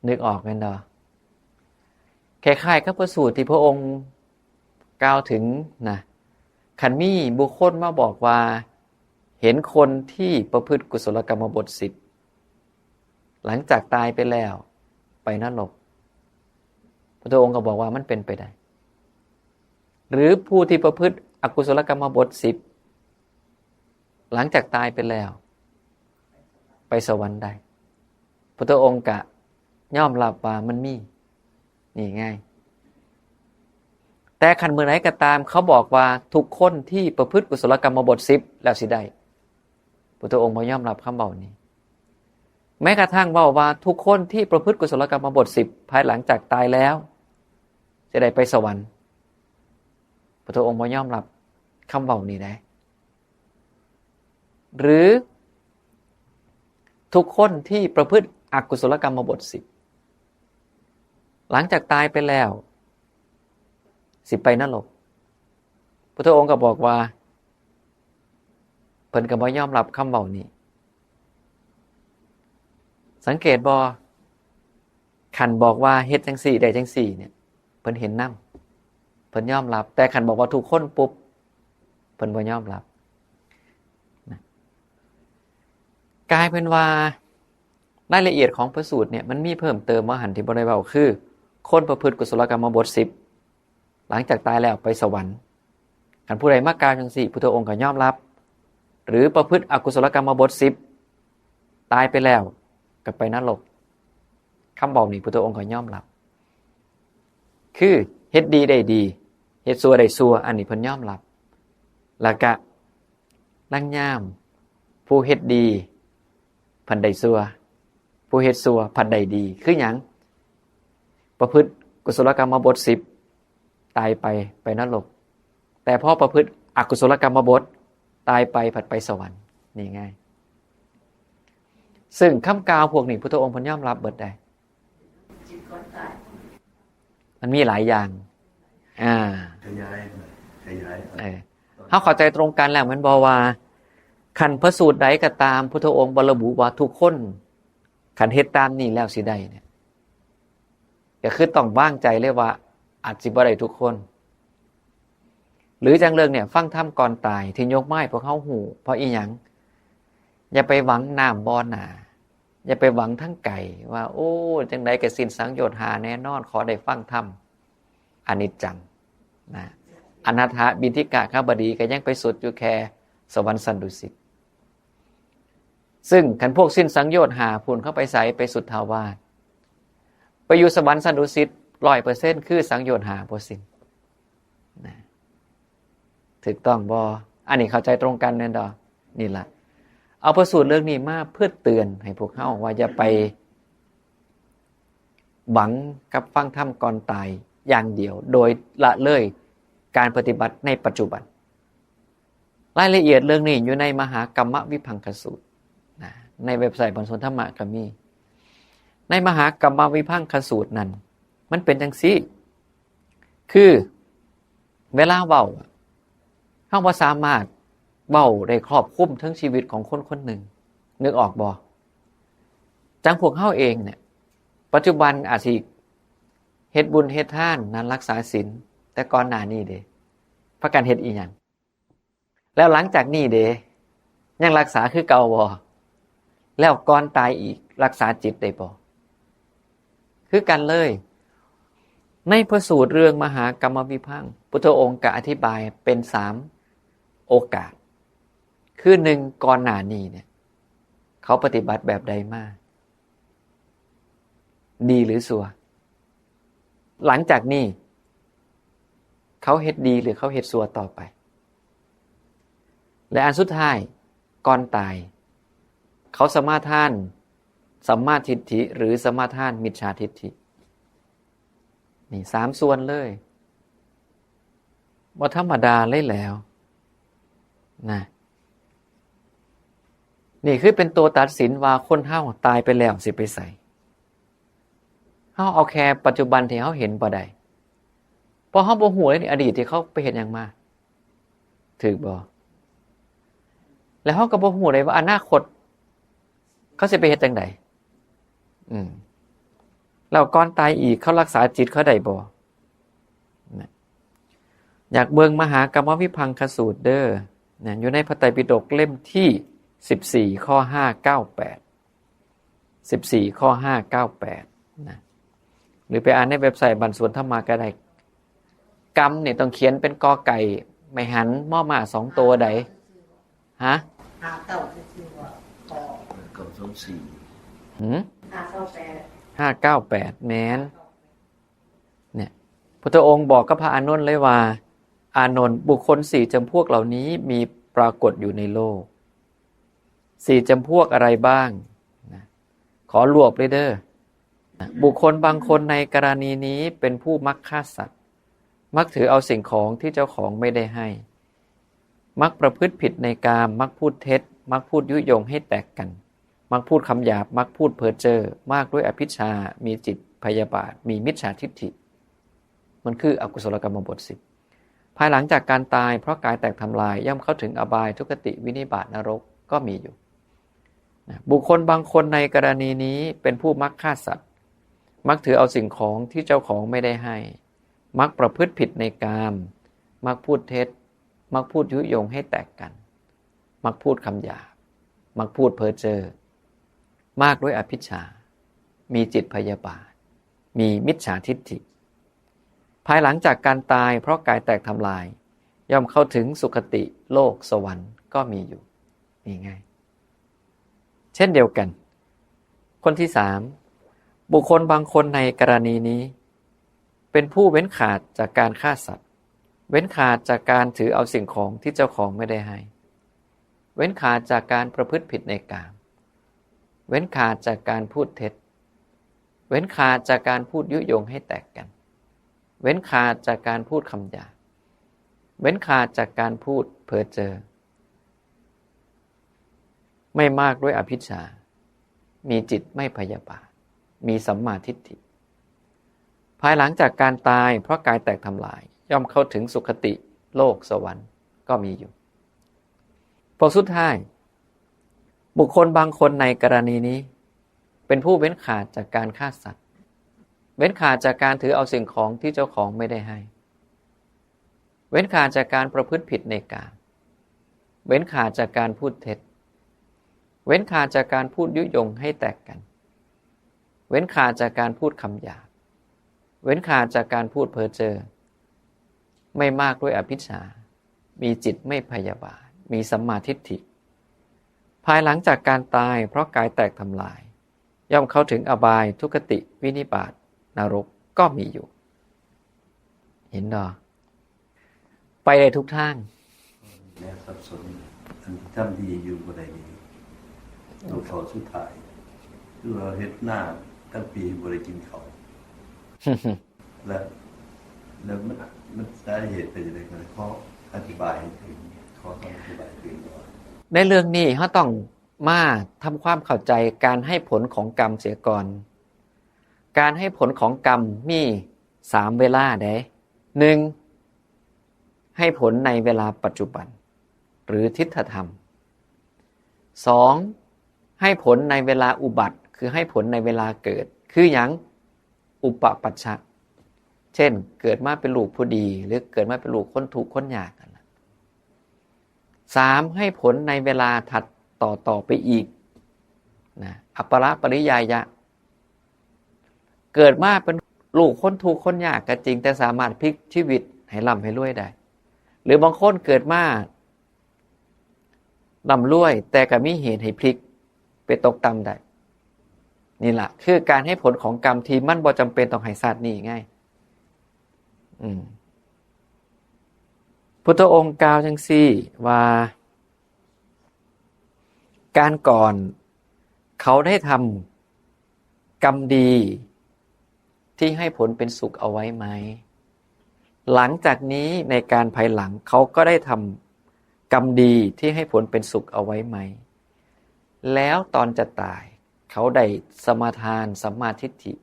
นึกออกแม่นบ่ คล้ายๆกับพระสูตรที่พระองค์กล่าวถึงนะ คันมีบุคคลมาบอกว่า เห็นคนที่ประพฤติกุศลกรรมบทสิบ หลังจากตายไปแล้ว ไปนรก พุทธองค์ก็บอกว่ามันเป็นไปได้ หรือผู้ที่ประพฤติอกุศลกรรมบทสิบ หลังจากตายไปแล้ว ไปสวรรค์ได้ พุทธองค์ก็ยอมรับว่ามันมี นี่ไง แต่คันมื้อใดก็ตามเขาบอกว่าทุกคนที่ประพฤติกุศลกรรมบทสิบ แล้วสิได้ พุทธองค์บ่ยอมรับคำเว้านี้ แม้กระทั่งเว้าว่าทุกคนที่ประพฤติกุศลกรรมบทสิบ ภายหลังจากตายแล้ว จะได้ไปสวรรค์ พุทธองค์บ่ยอมรับคำเว้านี้ได้ หรือทุกคนที่ประพฤติอกุศลกรรมบทสิบ หลังจากตายไปแล้ว สิไปนรก พุทธองค์ก็บอกว่า เพิ่นก็บ่ยอมรับคำเว้านี้ สังเกตบ่ คันบอกว่าเฮ็ดจังซี่ได้จังซี่เนี่ย เพิ่นเห็นนำ เพิ่นยอมรับ แต่คันบอกว่าทุกคนปุ๊บ เพิ่นบ่ยอมรับนะ กลายเป็นว่ารายละเอียดของพระสูตรเนี่ย มันมีเพิ่มเติมว่าหั่นที่บ่ได้เว้าคือ คนประพฤติกุศลกรรมบทสิบ หลังจากตายแล้วไปสวรรค์ คันผู้ใดมากล่าวจังซี่ พุทธองค์ก็ยอมรับ หรือประพฤติอกุศลกรรมบทสิบ ตายไปแล้วก็ไปนรก คำเว้านี้พุทธองค์ก็ยอมรับ คือเฮ็ดดีได้ดี เฮ็ดชั่วได้ชั่ว อันนี้เพิ่นยอมรับ แล้วก็ลางยามผู้เฮ็ดดีพันได้ชั่ว ผู้เฮ็ดชั่วพันได้ดี คือหยัง ประพฤติกุศลกรรมบทสิบ ตายไปไปนรก แต่พอประพฤติอกุศลกรรมบท ตายไปผัดไปสวรรค์ นี่ไง ซึ่งคำกล่าวพวกนี้พุทธองค์เพิ่นยอมรับเบิดได้ มันมีหลายอย่าง อ่า ขยายหน่อย ขยายหน่อย เออ เฮาเข้าใจตรงกันแล้วแม่นบ่ว่า คันพระสูตรใดก็ตาม พุทธองค์บ่ระบุว่าทุกคน คันเฮ็ดตามนี้แล้วสิได้เนี่ย ก็คือต้องวางใจเลยว่าอาจสิบ่ได้ทุกคน หรือจังเรื่องเนี่ย ฟังธรรมก่อนตายที่ยกมาให้พวกเฮาฮู้ เพราะอีหยัง อย่าไปหวังน้ำบ่อหน้า อย่าไปหวังทางไกลว่า โอ้ จังใดก็สิ้นสังโยชน์ห้าแน่นอน ขอได้ฟังธรรม อนิจจังนะ อนาถบิณฑิกะคบดีก็ยังไปสุดอยู่แค่สวรรค์ชั้นดุสิต ซึ่งคันพวกสิ้นสังโยชน์ห้าพุ้น เข้าไปไส ไปสุทธาวาส ไปอยู่สวรรค์ชั้นดุสิตร้อยเปอร์เซ็นต์ คือสังโยชน์ห้าบ่สิ้นนะ ถูกต้องบ่ อันนี้เข้าใจตรงกันแม่นบ่ นี่ล่ะ เอาพระสูตรเรื่องนี้มาเพื่อเตือนให้พวกเฮาว่าอย่าไปหวังกับฟังธรรมก่อนตายอย่างเดียว โดยละเลยการปฏิบัติในปัจจุบัน รายละเอียดเรื่องนี้อยู่ในมหากรรมวิภังคสูตรนะ ในเว็บไซต์บนสนธรรมะก็มี ในมหากรรมวิภังคสูตรนั้น มันเป็นจังซี่ คือเวลาเว้า เฮาบ่สามารถเว้าได้ครอบคลุมทั้งชีวิตของคนคนหนึ่ง นึกออกบ่ จังพวกเฮาเองเนี่ย ปัจจุบันอาจสิเฮ็ดบุญเฮ็ดทานนะ รักษาศีล แต่ก่อนหน้านี้เด้ พากันเฮ็ดอีหยัง แล้วหลังจากนี้เด้ ยังรักษาคือเก่าบ่ แล้วก่อนตายอีกรักษาจิตได้บ่ คือกันเลย ในพระสูตรเรื่องมหากรรมวิภังค์ พุทธองค์ก็อธิบายเป็นสาม โอกาส คือหนึ่ง ก่อนหน้านี้เนี่ย เขาปฏิบัติแบบใดมา ดีหรือชั่ว หลังจากนี้ เขาเฮ็ดดีหรือเขาเฮ็ดชั่วต่อไป และอันสุดท้าย ก่อนตาย เขาสมาทานสัมมาทิฏฐิหรือสมาทานมิจฉาทิฏฐิ นี่สามส่วนเลย บ่ธรรมดาเลยแหล้วนะ นี่คือเป็นตัวตัดสินว่าคนเฮาตายไปแล้วสิไปไส เฮาเอาแค่ปัจจุบันที่เฮาเห็นบ่ได้ เพราะเฮาบ่ฮู้เลยนี่อดีตที่เขาไปเฮ็ดหยังมา ถูกบ่ แล้วเฮาก็บ่ฮู้เลยว่าอนาคต เขาสิไปเฮ็ดจั่งใด อืม แล้วก่อนตายอีกเขารักษาจิตเขาได้บ่ นะ อยากเบิ่งมหากรรมวิภังคสูตรเด้อ นะ อยู่ในพระไตรปิฎกเล่มที่สิบสี่ ข้อห้าเก้าแปด สิบสี่ ข้อห้าเก้าแปด นะ หรือไปอ่านในเว็บไซต์บ้านสวนธรรมาก็ได้ กรรมเนี่ยต้องเขียนเป็นกอไก่ ไม้หัน มอม้าสองตัวใด ฮะ ห้าเก้าซื่อๆ ว่า กอ เก้าสองสี่ หืม ห้าเก้าแปด ห้าเก้าแปด แม่น เนี่ย พุทธองค์บอกกับพระอานนท์เลยว่า อานนท์ บุคคลสี่จำพวกเหล่านี้มีปรากฏอยู่ในโลก สี่จำพวกอะไรบ้าง นะ ขอรวบเลยเด้อ นะ บุคคลบางคนในกรณีนี้เป็นผู้มักฆ่าสัตว์ มักถือเอาสิ่งของที่เจ้าของไม่ได้ให้ มักประพฤติผิดในกาม มักพูดเท็จ มักพูดยุยงให้แตกกัน มักพูดคำหยาบ มักพูดเพ้อเจ้อ มากด้วยอภิชฌา มีจิตพยาบาท มีมิจฉาทิฏฐิ มันคืออกุศลกรรมบทสิบ ภายหลังจากการตายเพราะกายแตกทำลาย ย่อมเข้าถึงอบาย ทุคติ วินิบาต นรก ก็มีอยู่ นะ บุคคลบางคนในกรณีนี้เป็นผู้มักฆ่าสัตว์ มักถือเอาสิ่งของที่เจ้าของไม่ได้ให้ มักประพฤติผิดในกาม มักพูดเท็จ มักพูดยุยงให้แตกกัน มักพูดคำหยาบ มักพูดเพ้อเจ้อ มากด้วยอภิชฌา มีจิตพยาบาท มีมิจฉาทิฏฐิ ภายหลังจากการตายเพราะกายแตกทำลาย ย่อมเข้าถึงสุคติโลกสวรรค์ก็มีอยู่ นี่ไง เช่นเดียวกัน คนที่สาม บุคคลบางคนในกรณีนี้ เป็นผู้เว้นขาดจากการฆ่าสัตว์ เว้นขาดจากการถือเอาสิ่งของที่เจ้าของไม่ได้ให้ เว้นขาดจากการประพฤติผิดในกาม เว้นขาดจากการพูดเท็จ เว้นขาดจากการพูดยุยงให้แตกกัน เว้นขาดจากการพูดคำหยาบ เว้นขาดจากการพูดเพ้อเจ้อ ไม่มากด้วยอภิชฌา มีจิตไม่พยาบาท มีสัมมาทิฏฐิ ภายหลังจากการตายเพราะกายแตกทำลาย ย่อมเข้าถึงสุคติโลกสวรรค์ก็มีอยู่ พวกสุดท้าย บุคคลบางคนในกรณีนี้ เป็นผู้เว้นขาดจากการฆ่าสัตว์ เว้นขาดจากการถือเอาสิ่งของที่เจ้าของไม่ได้ให้ เว้นขาดจากการประพฤติผิดในกาม เว้นขาดจากการพูดเท็จ เว้นขาดจากการพูดยุยงให้แตกกัน เว้นขาดจากการพูดคำหยาบ เว้นขาดจากการพูดเพ้อเจ้อ ไม่มากด้วยอภิชฌา มีจิตไม่พยาบาท มีสัมมาทิฏฐิ ภายหลังจากการตายเพราะกายแตกทำลาย ย่อมเข้าถึงอบาย ทุคติ วินิบาต นรกก็มีอยู่ เห็นดอ ไปได้ทุกทาง แนวสับสน อันที่ทำดีอยู่บ่ได้ดี ตัวเขาสุดท้าย คือว่าเฮ็ดนาตั้งปีบ่ได้กินเขาว แล้ว แล้วมัน มันสาเหตุเป็นจั่งใด๋ ก็เลยขออธิบายให้เพิ่น ขอคำอธิบายเพิ่นว่า ในเรื่องนี้เราต้องมาทำความเข้าใจการให้ผลของกรรมเสียก่อน การให้ผลของกรรมมีสามเวลาเด้ หนึ่ง ให้ผลในเวลาปัจจุบัน หรือทิฏฐธรรม สอง ให้ผลในเวลาอุบัติ คือให้ผลในเวลาเกิด คือหยัง อุปปัชชะ เช่น เกิดมาเป็นลูกผู้ดี หรือเกิดมาเป็นลูกคนทุกข์คนยากนั่นล่ะ สาม ให้ผลในเวลาถัดต่อๆ ไปอีก นะ อัปปะปริยายะ เกิดมาเป็นลูกคนทุกข์คนยากก็จริง แต่สามารถพลิกชีวิตให้ร่ำให้รวยได้ หรือบางคนเกิดมา ร่ำรวย แต่ก็มีเหตุให้พลิกไปตกต่ำได้ นี่ล่ะ คือการให้ผลของกรรมที่มันบ่จำเป็นต้องให้ชาตินี้ไง อืม พุทธองค์กล่าวจังซี่ว่า การก่อนเขาได้ทำกรรมดีที่ให้ผลเป็นสุขเอาไว้ไหม หลังจากนี้ในการภายหลังเขาก็ได้ทำกรรมดีที่ให้ผลเป็นสุขเอาไว้ไหม แล้วตอนจะตาย เขาได้สมาทานสัมมาทิฏฐิ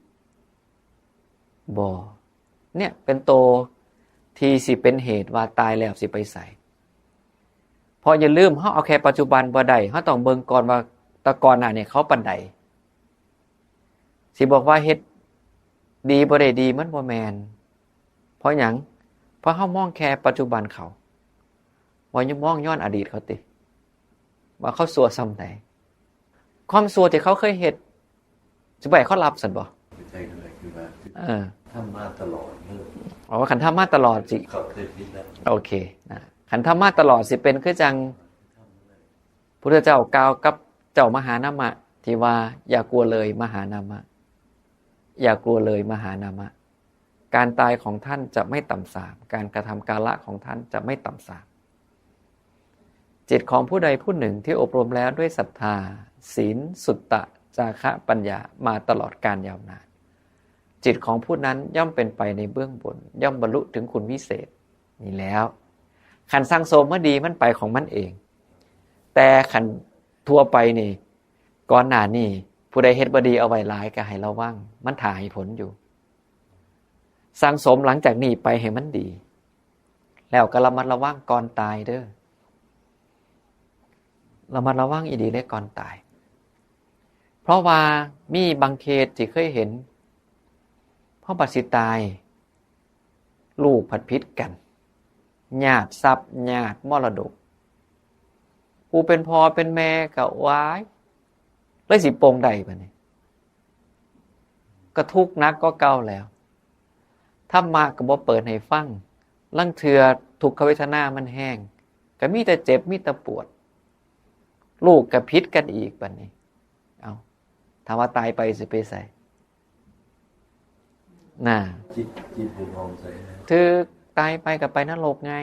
บ่ เนี่ยเป็นตัวที่สิเป็นเหตุว่าตายแล้วสิไปไส เพราะอย่าลืม เฮาเอาแค่ปัจจุบันบ่ได้ เฮาต้องเบิ่งก่อนว่าแต่ก่อนหน้าเนี่ยเขาปานใด สิบอกว่าเฮ็ดดีบ่ได้ดี มันบ่แม่น เพราะหยัง เพราะเฮามองแค่ปัจจุบันเขา บ่ยังมองย้อนอดีตเขาติ ว่าเขาชั่วส่ำใด ความชั่วที่เขาเคยเฮ็ด สิบ่ให้เขารับซั่นบ่ ไม่ใช่นั่นแหละคือว่า เออ ทำมาตลอดเนอะ อ๋อ คันทำมาตลอดสิ เขาเคยคิดแล้ว โอเคนะ คันทำมาตลอดสิเป็นคือจังพุทธเจ้ากล่าวกับเจ้ามหานามะ ที่ว่าอย่ากลัวเลยมหานามะ อย่ากลัวเลยมหานามะ การตายของท่านจะไม่ต่ำสาม การกระทำการละของท่านจะไม่ต่ำสาม จิตของผู้ใดผู้หนึ่งที่อบรมแล้วด้วยศรัทธา ศีล สุตตะ จาคะ ปัญญามาตลอดกาลยาวนาน จิตของผู้นั้นย่อมเป็นไปในเบื้องบน ย่อมบรรลุถึงคุณวิเศษ นี่แล้ว คันสั่งสมมาดีมันไปของมันเอง แต่คันทั่วไปนี่ ก่อนหน้านี้ผู้ใดเฮ็ดบ่ดีเอาไว้หลายก็ให้ระวัง มันถ่าให้ผลอยู่ สั่งสมหลังจากนี้ไปให้มันดี แล้วก็ระมัดระวังก่อนตายเด้อ ระมัดระวังอีดีเลยก่อนตาย เพราะว่ามีบางเคสที่เคยเห็น พอบัดสิตาย ลูกผัดผิดกัน ญาติทรัพย์ ญาติมรดก ผู้เป็นพ่อเป็นแม่ก็วาย เลยสิปลงใดบัดนี้ ก็ทุกข์หนักก็เก่าแล้ว ธรรมะก็บ่เปิดให้ฟัง ลางเทื่อทุกขเวทนามันแฮง ก็มีแต่เจ็บ มีแต่ปวด ลูกก็ผิดกันอีกบัดนี้ เอา ถ้าว่าตายไปสิไปไส น่ะ จิตจิตบุญมองใส่นะ ถืก ตายไปก็ไปนรกไง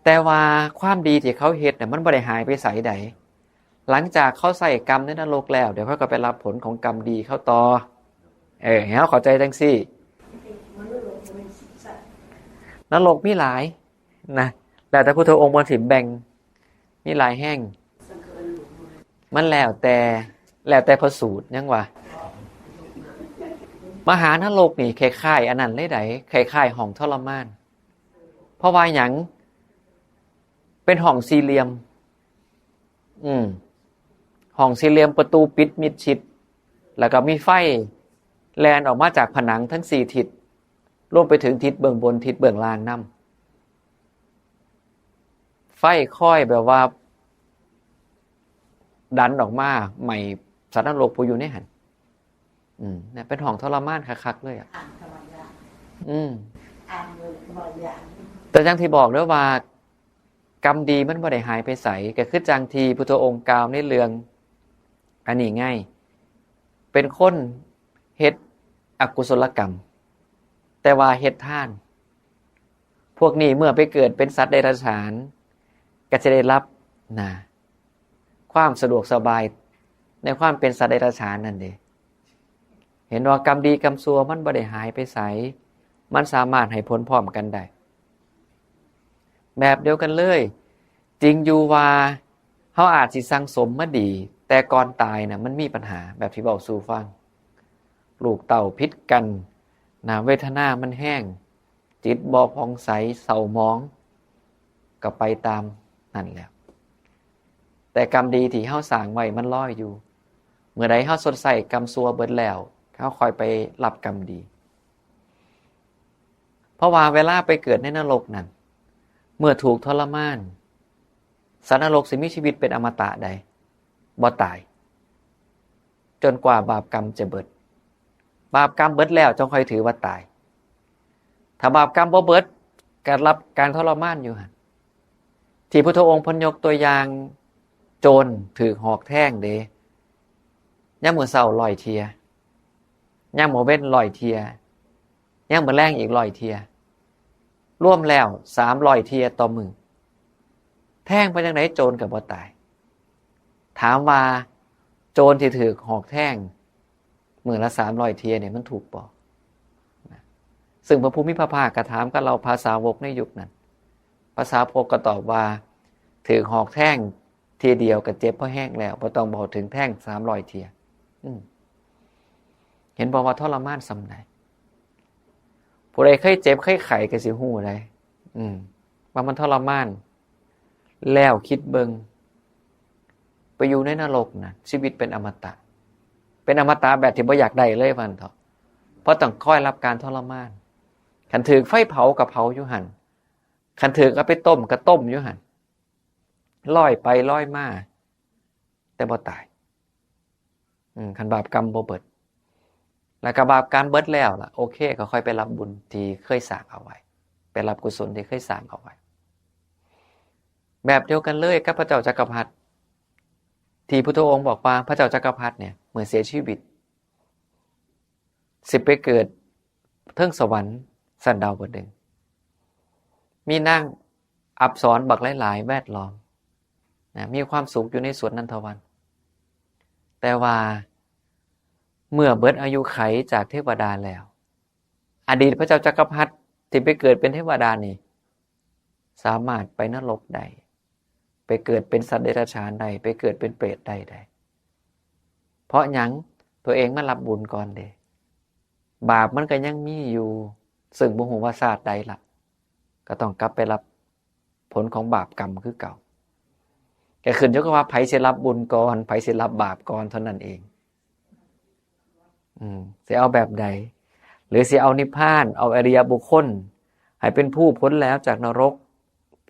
แต่ว่าความดีที่เขาเฮ็ดน่ะ มันบ่ได้หายไปไสใด หลังจากเขาใช้กรรมในนรกแล้ว เดี๋ยวเขาก็ไปรับผลของกรรมดีเขาต่อ เออ ให้เขาเข้าใจจังซี่ นรกมีหลายนะ แล้วแต่พุทธองค์เพิ่นสิแบ่ง มีหลายแห่ง มันแล้วแต่ แล้วแต่พระสูตรยังว่า มหานรกนี่คล้ายๆอันนั้นเลยได๋ คล้ายๆห้องทรมาน เพราะว่าหยัง เป็นห้องสี่เหลี่ยม อืม ห้องสี่เหลี่ยม ประตูปิดมิดชิด แล้วก็มีไฟแล่นออกมาจากผนังทั้งสี่ทิศ รวมไปถึงทิศเบื้องบน ทิศเบื้องล่างนำ ไฟคอยแบบว่า ดันออกมาไหม้สัตว์นรกผู้อยู่ในหั้น อืม เนี่ย เป็นห้องทรมานคักๆเลยอ่ะ อ่านธรรมดา อืม อ่านเลยบ่อยอย่าง แต่จังที่บอกเด้อว่า กรรมดีมันบ่ได้หายไปไส ก็คือจังที่พุทธองค์กล่าวในเรื่อง อันนี้ไง เป็นคนเฮ็ดอกุศลกรรม แต่ว่าเฮ็ดทาน พวกนี้เมื่อไปเกิดเป็นสัตว์เดรัจฉาน ก็จะได้รับนะ ความสะดวกสบายในความเป็นสัตว์เดรัจฉานนั่นเด้ เห็นว่ากรรมดีกรรมชั่วมันบ่ได้หายไปไส มันสามารถให้ผลพร้อมกันได้ แบบเดียวกันเลย จริงอยู่ว่าเฮาอาจสิสั่งสมมาดี แต่ก่อนตายน่ะมันมีปัญหา แบบที่เว้าสู่ฟัง ลูกเต้าผิดกันนะ เวทนามันแฮง จิตบ่ผ่องใส เศร้าหมอง ก็ไปตามนั่นแหละ แต่กรรมดีที่เฮาสร้างไว้มันลอยอยู่ เมื่อใดเฮาชดใช้กรรมชั่วเบิดแล้ว เฮาค่อยไปรับกรรมดี เพราะว่าเวลาไปเกิดในนรกนั่น เมื่อถูกทรมาน สัตว์นรกสิมีชีวิตเป็นอมตะใด บ่ตาย จนกว่าบาปกรรมจะเบิด บาปกรรมเบิดแล้วจงค่อยถือว่าตาย ถ้าบาปกรรมบ่เบิด ก็รับการทรมานอยู่หั่น ที่พุทธองค์เพิ่นยกตัวอย่าง โจรถืกหอกแทงเด้ ยามมื้อเช้าร้อยเทื่อ ยามมื้อเว็นร้อยเทื่อ ยามมื้อแลงอีกร้อยเทื่อ รวมแล้วสามร้อยเทื่อต่อมื้อ แทงไปจั่งใดโจรก็บ่ตาย ถามว่าโจรที่ถืกหอกแทงมื้อละสามร้อยเทื่อเนี่ยมันถูกบ่ นะ ซึ่งพระผู้มีพระภาคก็ถามกับเหล่าพระสาวกในยุคนั้น พระสาวกก็ตอบว่า ถืกหอกแทงเทื่อเดียวก็เจ็บพอแฮงแล้ว บ่ต้องเว้าถึงแทงสามร้อยเทื่อ อืม เห็นบ่ว่าทรมานส่ำใด ผู้ใดเคยเจ็บเคยไข้ก็สิฮู้ได้ อืม ว่ามันทรมาน แล้วคิดเบิ่ง ไปอยู่ในนรกนะ ชีวิตเป็นอมตะ เป็นอมตะแบบที่บ่อยากได้เลยว่าซั่นเถาะ เพราะต้องคอยรับการทรมาน คันถืกไฟเผาก็เผาอยู่หั่น คันถืกเอาไปต้มก็ต้มอยู่หั่น ลอยไปลอยมา แต่บ่ตาย อืม คันบาปกรรมบ่เบิด แล้วก็บาปกรรมเบิดแล้วล่ะ โอเค ก็ค่อยไปรับบุญที่เคยสร้างเอาไว้ ไปรับกุศลที่เคยสร้างเอาไว้ แบบเดียวกันเลยกับพระเจ้าจักรพรรดิ ที่พุทธองค์บอกว่าพระเจ้าจักรพรรดิเนี่ย เมื่อเสียชีวิต สิไปเกิดเทิงสวรรค์ชั้นดาวดึงส์ มีนางอัปสรบักหลายๆแวดล้อม นะ มีความสุขอยู่ในสวนนันทวัน แต่ว่าเมื่อเบิดอายุไขจากเทวดาแล้ว อดีตพระเจ้าจักรพรรดิที่ไปเกิดเป็นเทวดานี่ สามารถไปนรกได้ ไปเกิดเป็นสัตว์เดรัจฉานได้ ไปเกิดเป็นเปรตได้ได้ เพราะหยัง ตัวเองมารับบุญก่อนเด้ บาปมันก็ยังมีอยู่ ซึ่งบ่ฮู้ว่าชาติใดละ ก็ต้องกลับไปรับผลของบาปกรรมคือเก่า ก็ขึ้นอยู่กับว่าไผสิรับบุญก่อน ไผสิรับบาปก่อนเท่านั้นเอง อืม สิเอาแบบใด หรือสิเอานิพพาน เอาอริยบุคคล ให้เป็นผู้พ้นแล้วจากนรก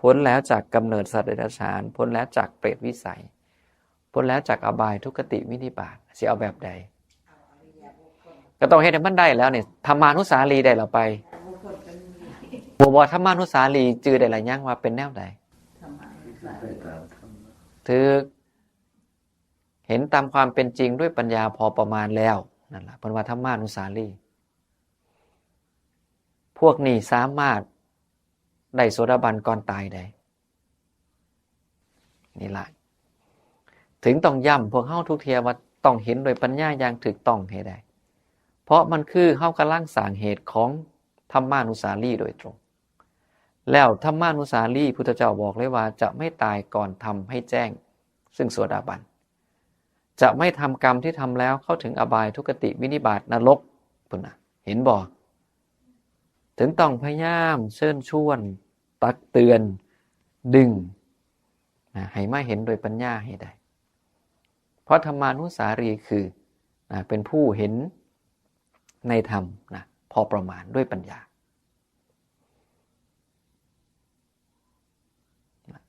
พ้นแล้วจากกำเนิดสัตว์เดรัจฉาน พ้นแล้วจากเปรตวิสัย พ้นแล้วจากอบายทุกขติวินิบาต สิเอาแบบใด ก็ต้องเฮ็ดให้มันได้แล้วนี่ ธรรมานุสารีได้แล้วไป บ่ บ่ ธรรมานุสารีจื่อได้ละยังว่าเป็นแนวใด ถืก เห็นตามความเป็นจริงด้วยปัญญาพอประมาณแล้ว นั่นล่ะ เพิ่นว่าธรรมานุสารี พวกนี้สามารถได้โสดาบันก่อนตายได้ นี่ล่ะ ถึงต้องย้ำพวกเฮาทุกเทื่อว่าต้องเห็นโดยปัญญาอย่างถูกต้องให้ได้ เพราะมันคือเฮากำลังสร้างเหตุของธรรมานุสารีโดยตรง แล้วธรรมานุสารีพุทธเจ้าบอกเลยว่าจะไม่ตายก่อนทำให้แจ้งซึ่งโสดาบัน จะไม่ทำกรรมที่ทำแล้วเข้าถึงอบายทุกขติวินิบาตนรก พุ้นน่ะ เห็นบ่ ถึงต้องพยายามเชิญชวน ตักเตือน ดึง นะ ให้มาเห็นโดยปัญญาให้ได้ เพราะธรรมานุสารีคือ นะ เป็นผู้เห็นในธรรม นะ พอประมาณด้วยปัญญา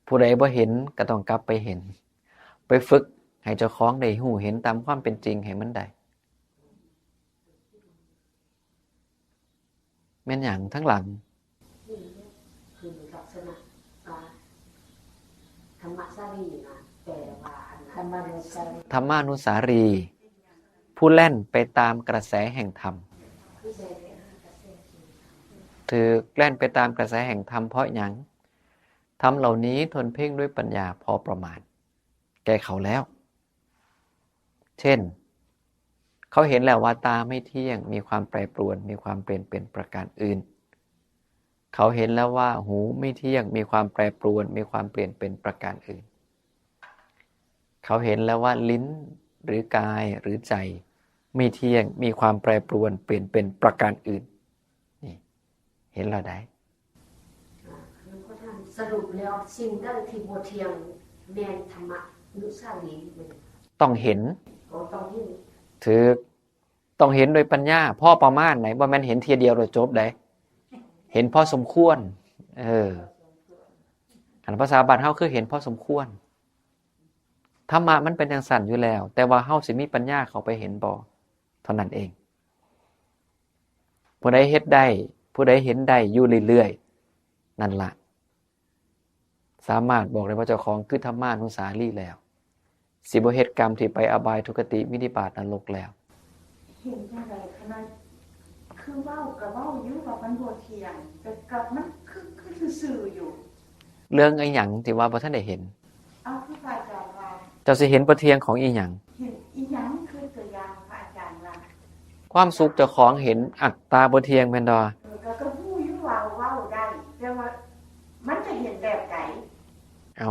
ผู้ใดบ่เห็นก็ต้องกลับไปเห็น ไปฝึกให้เจ้าของได้ฮู้เห็นตามความเป็นจริงให้มันได้ แม่นหยังทั้งหลัง คือลักษณะว่าธรรมสารีนะ แปลว่าอันนั้น ธรรมานุสารี ธรรมานุสารี ผู้แล่นไปตามกระแสแห่งธรรม คือแสดงกระแส ถืกแล่นไปตามกระแสแห่งธรรม เพราะหยัง ธรรมเหล่านี้ทวนเพ่งด้วยปัญญาพอประมาณ แก่เขาแล้ว เช่น เขาเห็นแล้วว่าตาไม่เที่ยง มีความแปรปรวน มีความเปลี่ยนเป็นประการอื่น เขาเห็นแล้วว่าหูไม่เที่ยง มีความแปรปรวน มีความเปลี่ยนเป็นประการอื่น เขาเห็นแล้วว่าลิ้นหรือกายหรือใจ ไม่เที่ยง มีความแปรปรวน เปลี่ยนเป็นประการอื่น นี่ เห็นแล้วได้ สรุปแล้วสิ่งใดที่บ่เที่ยงแม่นธรรมานุสารี ต้องเห็น ก็ต้องเห็น ถืก ต้องเห็นโดยปัญญา พอประมาณไหน บ่แม่นเห็นเทื่อเดียวแล้วจบได้ เห็นพอสมควร เออ อันภาษาบ้านเฮาคือเห็นพอสมควร ธรรมะมันเป็นจั่งซั้นอยู่แล้ว แต่ว่าเฮาสิมีปัญญาเข้าไปเห็นบ่ เท่านั้นเอง ผู้ใดเฮ็ดได้ ผู้ใดเห็นได้อยู่เรื่อยๆ นั่นละ สามารถบอกได้ว่าเจ้าของคือธรรมานุสารีแล้ว สิบ่เฮ็ดกรรมที่ไปอบายทุคติวินิบาตนรกแล้ว เห็นจังได๋คะนะ คือเว้าก็เว้าอยู่ว่ามันบ่เที่ยง แต่กับมันคือคือซื่อๆอยู่ เรื่องอีหยังที่ว่าบ่ทันได้เห็น เอาคือพระอาจารย์ว่า เจ้าสิเห็นบ่เที่ยงของอีหยัง เห็นอีหยังคือตัวอย่างพระอาจารย์ว่า ความสุขเจ้าของเห็นอัตตาบ่เที่ยงแม่นบ่ เออก็ก็ฮู้อยู่ว่าเว้าได้ แต่ว่ามันจะเห็นแบบใด เอ้า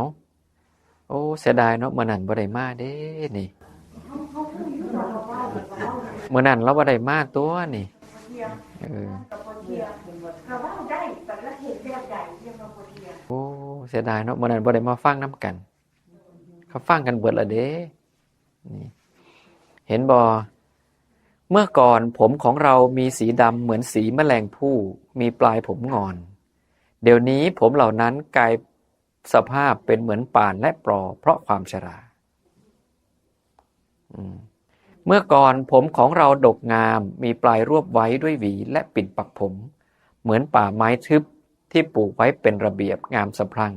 โอ้ เสียดายเนาะ มื้อนั้นบ่ได้มาเด้นี่ เขาเขาฮู้อยู่ว่าเราเว้าเราเว้า มื้อนั้นเราบ่ได้มาตัวนี่ เที่ยง เออ กับบ่เที่ยงก็เว้าได้แต่ละเห็นแบบใดเรียกว่าบ่เที่ยง โอ้ เสียดายเนาะ มื้อนั้นบ่ได้มาฟังนำกัน เขาฟังกันเบิดละเด้นี่ เห็นบ่ เมื่อก่อนผมของเรามีสีดำเหมือนสีแมลงภู่ มีปลายผมงอน เดี๋ยวนี้ผมเหล่านั้นกลายสภาพเป็นเหมือนป่านและปลอ เพราะความชรา อืม เมื่อก่อนผมของเราดกงาม มีปลายรวบไว้ด้วยหวีและปิ่นปักผม เหมือนป่าไม้ทึบที่ปลูกไว้เป็นระเบียบงามสะพรั่ง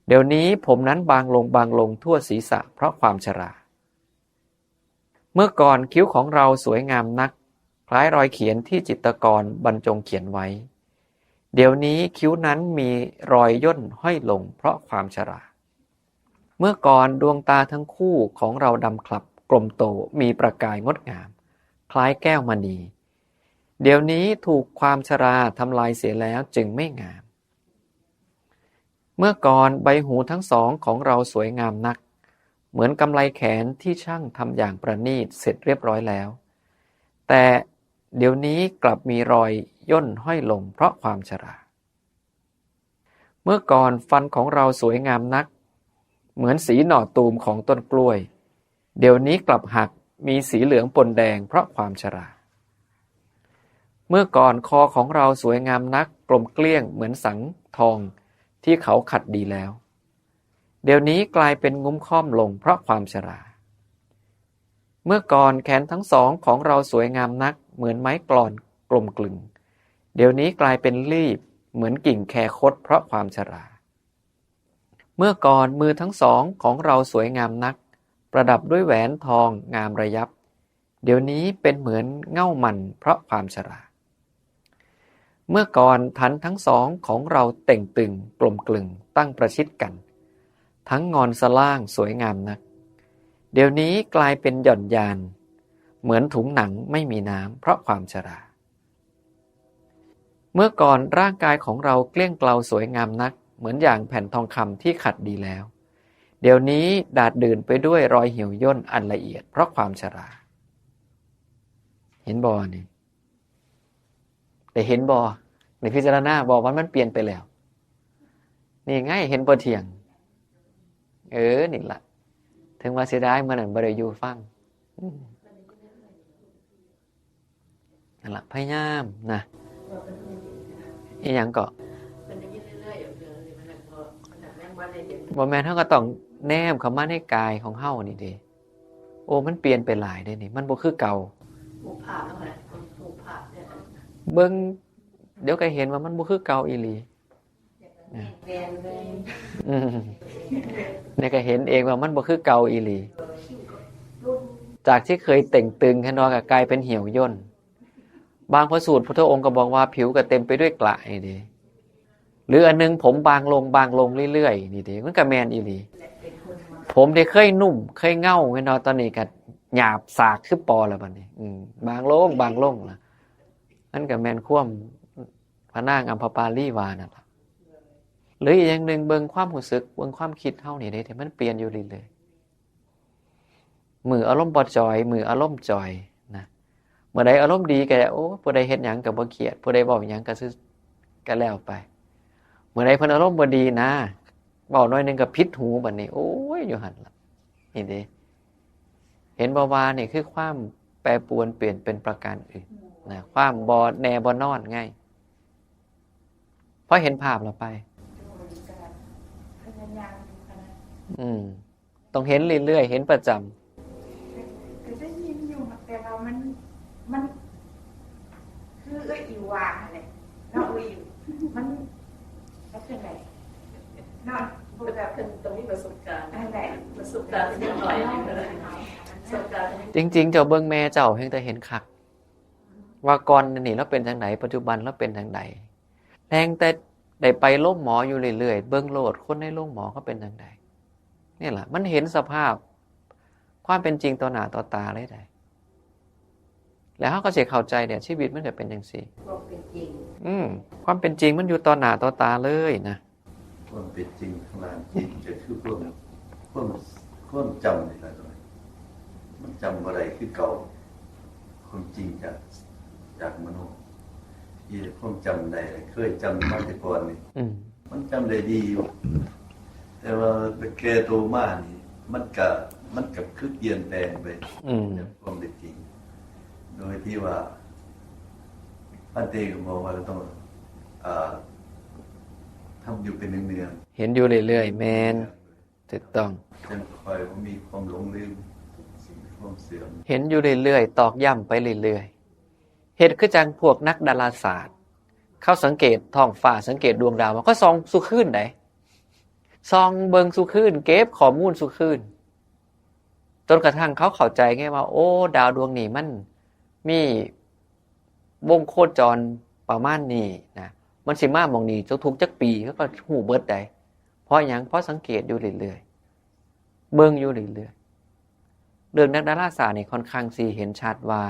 เดี๋ยวนี้ผมนั้นบางลงบางลงทั่วศีรษะ เพราะความชรา เมื่อก่อนคิ้วของเราสวยงามนัก คล้ายรอยเขียนที่จิตรกรบรรจงเขียนไว้ เดี๋ยวนี้คิ้วนั้นมีรอยย่นห้อยลง เพราะความชรา เมื่อก่อนดวงตาทั้งคู่ของเราดำคลับ กลมโต มีประกายงดงาม คล้ายแก้วมณี เดี๋ยวนี้ถูกความชราทำลายเสียแล้วจึงไม่งาม เมื่อก่อนใบหูทั้งสองของเราสวยงามนัก เหมือนกำไลแขนที่ช่างทำอย่างประณีตเสร็จเรียบร้อยแล้ว แต่เดี๋ยวนี้กลับมีรอยย่นห้อยลง เพราะความชรา เมื่อก่อนฟันของเราสวยงามนัก เหมือนสีหน่อตูมของต้นกล้วย เดี๋ยวนี้กลับหักมีสีเหลืองปนแดง เพราะความชรา เมื่อก่อนคอของเราสวยงามนัก กลมเกลี้ยงเหมือนสังทองที่เขาขัดดีแล้ว เดี๋ยวนี้กลายเป็นงุ้มค่อมลง เพราะความชรา เมื่อก่อนแขนทั้งสองของเราสวยงามนัก เหมือนไม้กลอนกลมกลึง เดี๋ยวนี้กลายเป็นรีบเหมือนกิ่งแคคด เพราะความชรา เมื่อก่อนมือทั้งสองของเราสวยงามนัก ประดับด้วยแหวนทองงามระยับ เดี๋ยวนี้เป็นเหมือนเง่ามัน เพราะความชรา เมื่อก่อนทันทั้งสองของเราเต่งตึงกลมกลึงตั้งประชิดกัน ทั้งงอนสะล่างสวยงามนัก เดี๋ยวนี้กลายเป็นหย่อนยาน เหมือนถุงหนังไม่มีน้ำ เพราะความชรา เมื่อก่อนร่างกายของเราเกลี้ยงเกลาสวยงามนัก เหมือนอย่างแผ่นทองคำที่ขัดดีแล้ว เดี๋ยวนี้ดาดดื่นไปด้วยรอยเหี่ยวย่นอันละเอียด เพราะความชรา เห็นบ่นี่ ได้เห็นบ่ ในพิจารณาบ่ว่ามันเปลี่ยนไปแล้ว นี่ไงเห็นบ่เที่ยง เออ นี่ล่ะ ถึงว่าเสียดายมื้อนั้นบ่ได้อยู่ฟัง อืม นั่นล่ะ พยายามนะ อีหยังก็ มันได้ยินเรื่อยๆอยู่เรื่องนี้มันก็มันยังบ่ได้เห็น บ่แม่น เฮาก็ต้องแนมเข้ามาในกายของเฮานี่เด้ โอ้ มันเปลี่ยนไปหลายเด้นี่ มันบ่คือเก่า รูปภาพแล้วแหละรูปภาพเนี่ย เบิ่ง เดี๋ยวก็เห็นว่ามันบ่คือเก่าอีหลี แมนเลย อืม เนี่ยก็เห็นเองว่ามันบ่คือเก่าอีหลี จากที่เคยเต่งตึงแค่น้อยก็กลายเป็นเหี่ยวย่น บางพระสูตรพุทธองค์ก็บอกว่าผิวก็เต็มไปด้วยกระนี่เด้ หรืออันนึงผมบางลงบางลงเรื่อยๆ นี่เด้ มันก็แม่นอีหลี ผมที่เคยนุ่ม เคยเงาแม่นบ่ ตอนนี้ก็หยาบสากคือปอแล้วบัดนี้ อืม บางลงบางลงละ มันก็แม่นความพระนางอัมพปาลีว่านั่นล่ะ หรืออีกอย่างหนึ่งเบิ่งความรู้สึก เบิ่งความคิดเฮานี่เด้ ที่มันเปลี่ยนอยู่เรื่อยๆ มื้ออารมณ์บ่จ่อย มื้ออารมณ์จ่อยนะ มื้อใดอารมณ์ดีก็ โอ้ ผู้ใดเฮ็ดหยังก็บ่เครียด ผู้ใดเว้าหยังก็ซื่อ ก็แล้วไป มื้อใดเพิ่นอารมณ์บ่ดีนะ เว้าหน่อยหนึงก็ผิดหูบัดนี้ โอ้ย อยู่หั่นล่ะ นี่เด้ เห็นบ่ว่านี่คือความแปรปรวนเปลี่ยนเป็นประการอื่นนะ ความบ่แน่บ่นอนไง พอเห็นภาพแล้วไป พยายามอยู่ค่ะนะ อืม ต้องเห็นเรื่อยๆ เห็นประจำ ก็ได้ยินอยู่แต่ว่ามันมัน คือเอ้ยอิวว่าหั่นแหละเนาะเอ้ยอิวมันมันเป็นไงเนาะบ่ แบบเพิ่นต้องมีประสบการณ์ นั่นแหละ ประสบการณ์นิดหน่อยประสบการณ์ จริงๆ เจ้าเบิ่งแม่เจ้าแฮงแต่เห็นคัก ว่าก่อนนี่เราเป็นจังได ปัจจุบันเราเป็นจังได แฮงแต่ได้ไปโรงหมออยู่เรื่อยๆ เบิ่งโลดคนในโรงหมอเขาเป็นจังได นี่แหละ มันเห็นสภาพ ความเป็นจริงต่อหน้าต่อตาเลยได้ แล้วเขาก็สิเข้าใจเนี่ย ชีวิตมันก็เป็นจังซี่ ความเป็นจริง อืม ความเป็นจริงมันอยู่ต่อหน้าต่อตาเลยนะ ความเป็นจริงทางด้านจิตก็คือความความความจำนี่แหละ มันจำอะไรคือเก่า ความจริงจากจากมโนที่ความจำได้เคยจำมาแต่ก่อนนี่ อืม มันจำได้ดีอยู่ แต่ว่าไปแก่โตมานี่ มันก็มันก็คือเปลี่ยนแปลงไป อืม จากความเป็นจริง โดยที่ว่าพันเตก็บอกว่าเราต้องอ่าทำอยู่เป็นเนือง เห็นอยู่เรื่อยๆ แมนถูกต้อง ๆจนคอยว่ามีความหลงลืมสิ่งความเสื่อม เห็นอยู่เรื่อยๆ ตอกย้ำไปเรื่อยๆ เฮ็ดคือจังพวกนักดาราศาสตร์ เขาสังเกตท้องฟ้าสังเกตดวงดาว มันก็ส่องสุคืนไดส่องเบิ่งสุคืน เก็บข้อมูลสุคืน จนกระทั่งเขาเข้าใจไงว่า โอ้ ดาวดวงนี้มันมีวงโคจรประมาณนี้นะ มันสิมาหม่องนี้ทุกๆจักปี เขาก็ฮู้เบิดไดเพราะหยัง เพราะสังเกตอยู่เรื่อยๆ เบิ่งอยู่เรื่อยๆ เรื่องนักดาราศาสตร์นี่ค่อนข้างสิเห็นชัดว่า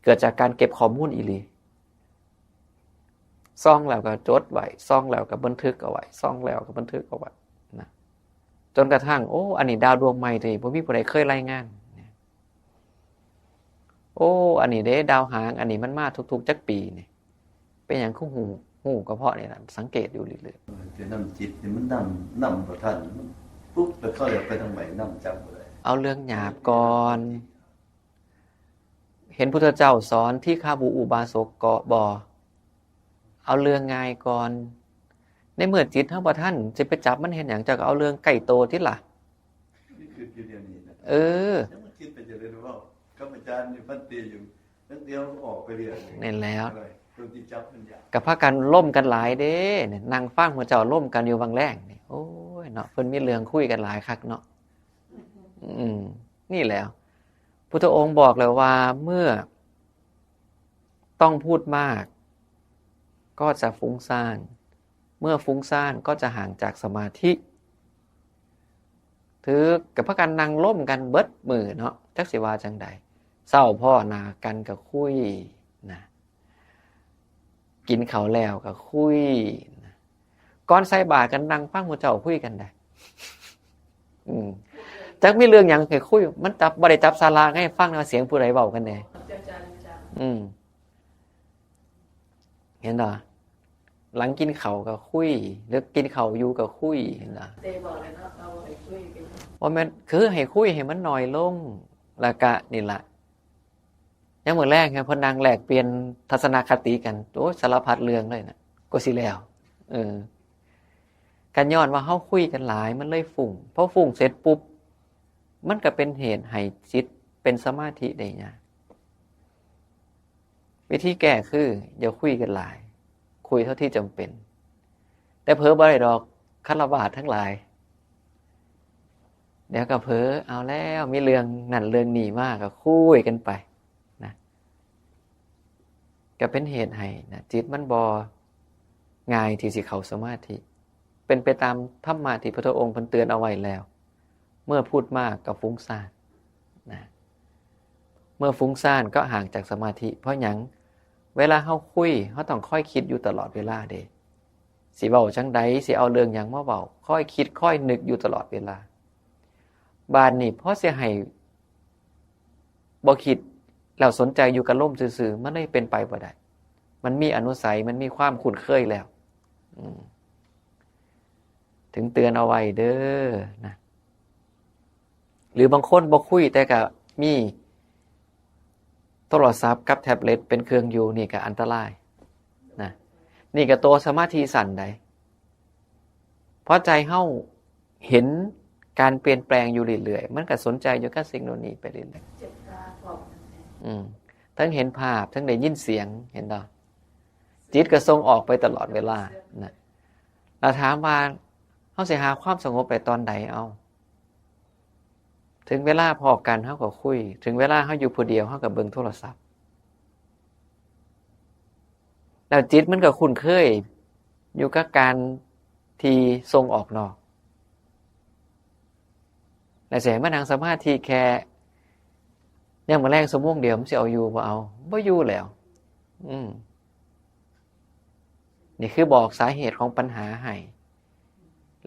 เกิดจากการเก็บข้อมูลอีหลี ส่องแล้วก็จดไว้ ส่องแล้วก็บันทึกเอาไว้ ส่องแล้วก็บันทึกเอาไว้นะ จนกระทั่ง โอ้ อันนี้ดาวดวงใหม่ตัวนี้บ่มีผู้ใดเคยรายงานนะ โอ้ อันนี้เด้ ดาวหาง อันนี้มันมาทุกๆจักปีนี่ เป็นหยังคือฮู้ ฮู้ก็เพราะนี่ล่ะ สังเกตอยู่เรื่อย จะนำจิตนี่มันนำนำประทันมันปุ๊บแล้วก็อยากไปทางไหนนำจำบ่ได้ ๆ เอาเรื่องหยาบก่อน เห็นพุทธเจ้าสอนทีฆาบุอุบาสกก็บ่ เอาเรื่องง่ายก่อน ในเมื่อจิตเฮาบ่ทัน สิไปจับมันเฮ็ดหยัง เจ้าก็เอาเรื่องใกล้โตติล่ะ นี่คืออยู่เดียวนี้นะ เออ แล้วมันคิดไปจะเลยว่ากับอาจารย์นี่พันเตอยู่ตั้งเดียวออกไปเรียน แม่นแล้ว อะไรตัวที่จับมันยาก ก็พากันล้มกันหลายเด้เนี่ย นั่งฟังหมู่เจ้าล้มกันอยู่บางแรงนี่ โอ้ยเนาะ เพิ่นมีเรื่องคุยกันหลายคักเนาะ อืม นี่แหละ พุทธองค์บอกแล้วว่าเมื่อต้องพูดมาก ก็จะฟุ้งซ่าน เมื่อฟุ้งซ่านก็จะห่างจากสมาธิ ถือกับพากันนั่งล้มกันเบิดมื้อเนาะ จักสิว่าจังใด เช้าพ้อหน้ากันก็คุยนะ กินข้าวแล้วก็คุยนะ ก่อนใส่บาตรกันนั่งฟังหมู่เจ้าคุยกันได้ อืม จักมีเรื่องหยังให้คุย มันจับ บ่ได้จับสาระไง ฟังว่าเสียงผู้ใดเว้ากันแน่ อาจารย์อาจารย์ อืม เห็นบ่ หลังกินข้าวก็คุย หรือกินข้าวอยู่ก็คุย เห็นบ่ เตบอกเลยเนาะเอาไว้คุยกัน ว่าแม่น คือให้คุยให้มันน้อยลง แล้วก็นี่ล่ะ ยามมื้อแลงให้เพิ่นนั่งแลกเปลี่ยนทัศนคติกัน โอ้ย สารพัดเรื่องเลยนะ ก็สิแล้ว เออ กันย้อนว่าเฮาคุยกันหลาย มันเลยฟุ้ง พอฟุ้งเสร็จปุ๊บ มันก็เป็นเหตุให้จิตเป็นสมาธิได้ยาก วิธีแก้คืออย่าคุยกันหลาย คุยเท่าที่จำเป็น แต่เผลอบ่ได้ดอก ฆราวาสทั้งหลาย เดี๋ยวก็เผลอ เอาแล้ว มีเรื่องนั่นเรื่องนี้มาก็คุยกันไปนะ ก็เป็นเหตุให้นะ จิตมันบ่ง่ายที่สิเข้าสมาธิ เป็นไปตามธรรมะที่พระพุทธองค์เพิ่นเตือนเอาไว้แล้ว เมื่อพูดมากก็ฟุ้งซ่านนะ เมื่อฟุ้งซ่านก็ห่างจากสมาธิ เพราะหยัง เวลาเฮาคุย เฮาต้องคอยคิดอยู่ตลอดเวลาเด้ สิเว้าจั่งใด สิเอาเรื่องหยังมาเว้า คอยคิด คอยนึกอยู่ตลอดเวลา บาดนี้พอสิให้บ่คิด แล้วสนใจอยู่กับลมซื่อๆ มันเลยเป็นไปบ่ได้ มันมีอนุสัย มันมีความคุ้นเคยแล้ว อืม ถึงเตือนเอาไว้เด้อนะ หรือบางคนบ่คุย แต่ก็มีโทรศัพท์กับแท็บเล็ตเป็นเครื่องอยู่ นี่ก็อันตรายนะ นี่ก็ตัวสมาธิสั้นใด เพราะใจเฮาเห็นการเปลี่ยนแปลงอยู่เรื่อยๆ มันก็สนใจอยู่กับสิ่งเหล่านี้ไปเรื่อยๆ เจ็บตาพร้อมกันแน่ อืม ทั้งเห็นภาพ ทั้งได้ยินเสียง เห็นบ่ จิตก็ส่งออกไปตลอดเวลานะ เราถามว่า เฮาสิหาความสงบได้ตอนใดเอา ถึงเวลาพ้อกันเฮาก็คุย ถึงเวลาเฮาอยู่ผู้เดียวเฮาก็เบิ่งโทรศัพท์ แล้วจิตมันก็คุ้นเคยอยู่กับการที่ส่งออกนอก แล้วสิให้มานั่งสมาธิแค่ยามมื้อแลงชั่วโมงเดียวมันสิเอาอยู่บ่เอา บ่อยู่แล้ว อืม นี่คือบอกสาเหตุของปัญหาให้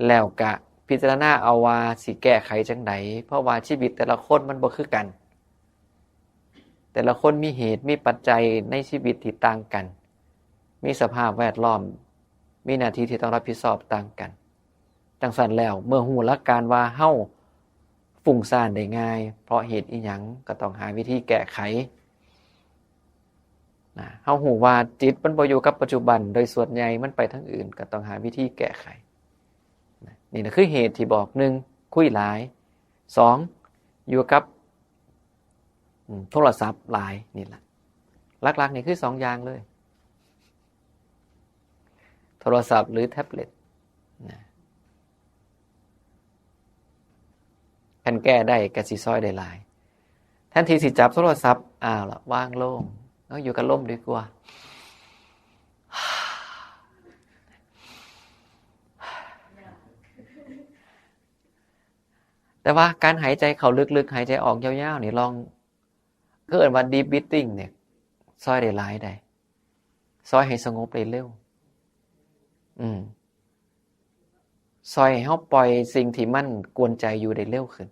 แล้วกะพิจารณาเอาว่าสิแก้ไขจั่งใด เพราะว่าชีวิตแต่ละคนมันบ่คือกัน แต่ละคนมีเหตุมีปัจจัยในชีวิตที่ต่างกัน มีสภาพแวดล้อม มีหน้าที่ที่ต้องรับผิดชอบต่างกัน จั่งซั้นแล้วเมื่อฮู้หลักการว่าเฮาฟุ้งซ่านได้ง่าย เพราะเหตุอิหยัง ก็ต้องหาวิธีแก้ไขนะ เฮาฮู้ว่าจิตมันบ่อยู่กับปัจจุบัน โดยส่วนใหญ่มันไปทางอื่น ก็ต้องหาวิธีแก้ไขนะ นี่นะคือเหตุที่บอก หนึ่ง คุยหลาย สอง อยู่กับ อืม โทรศัพท์หลาย นี่แหละ หลักๆนี่คือสองอย่างเลย โทรศัพท์หรือแท็บเล็ตนะ คันแก้ได้ก็สิซอยได้หลาย แทนที่สิจับโทรศัพท์ อ้าวละ วางลง เอาอยู่กับลมดีกว่า แต่ว่าการหายใจเข้าลึกๆ หายใจออกยาวๆ นี่ลอง คือเอิ้นว่า deep breathing เนี่ย ซอยได้หลายได้ ซอยให้สงบได้เร็ว อืม ซอยให้เฮาปล่อยสิ่งที่มันกวนใจอยู่ได้เร็วขึ้น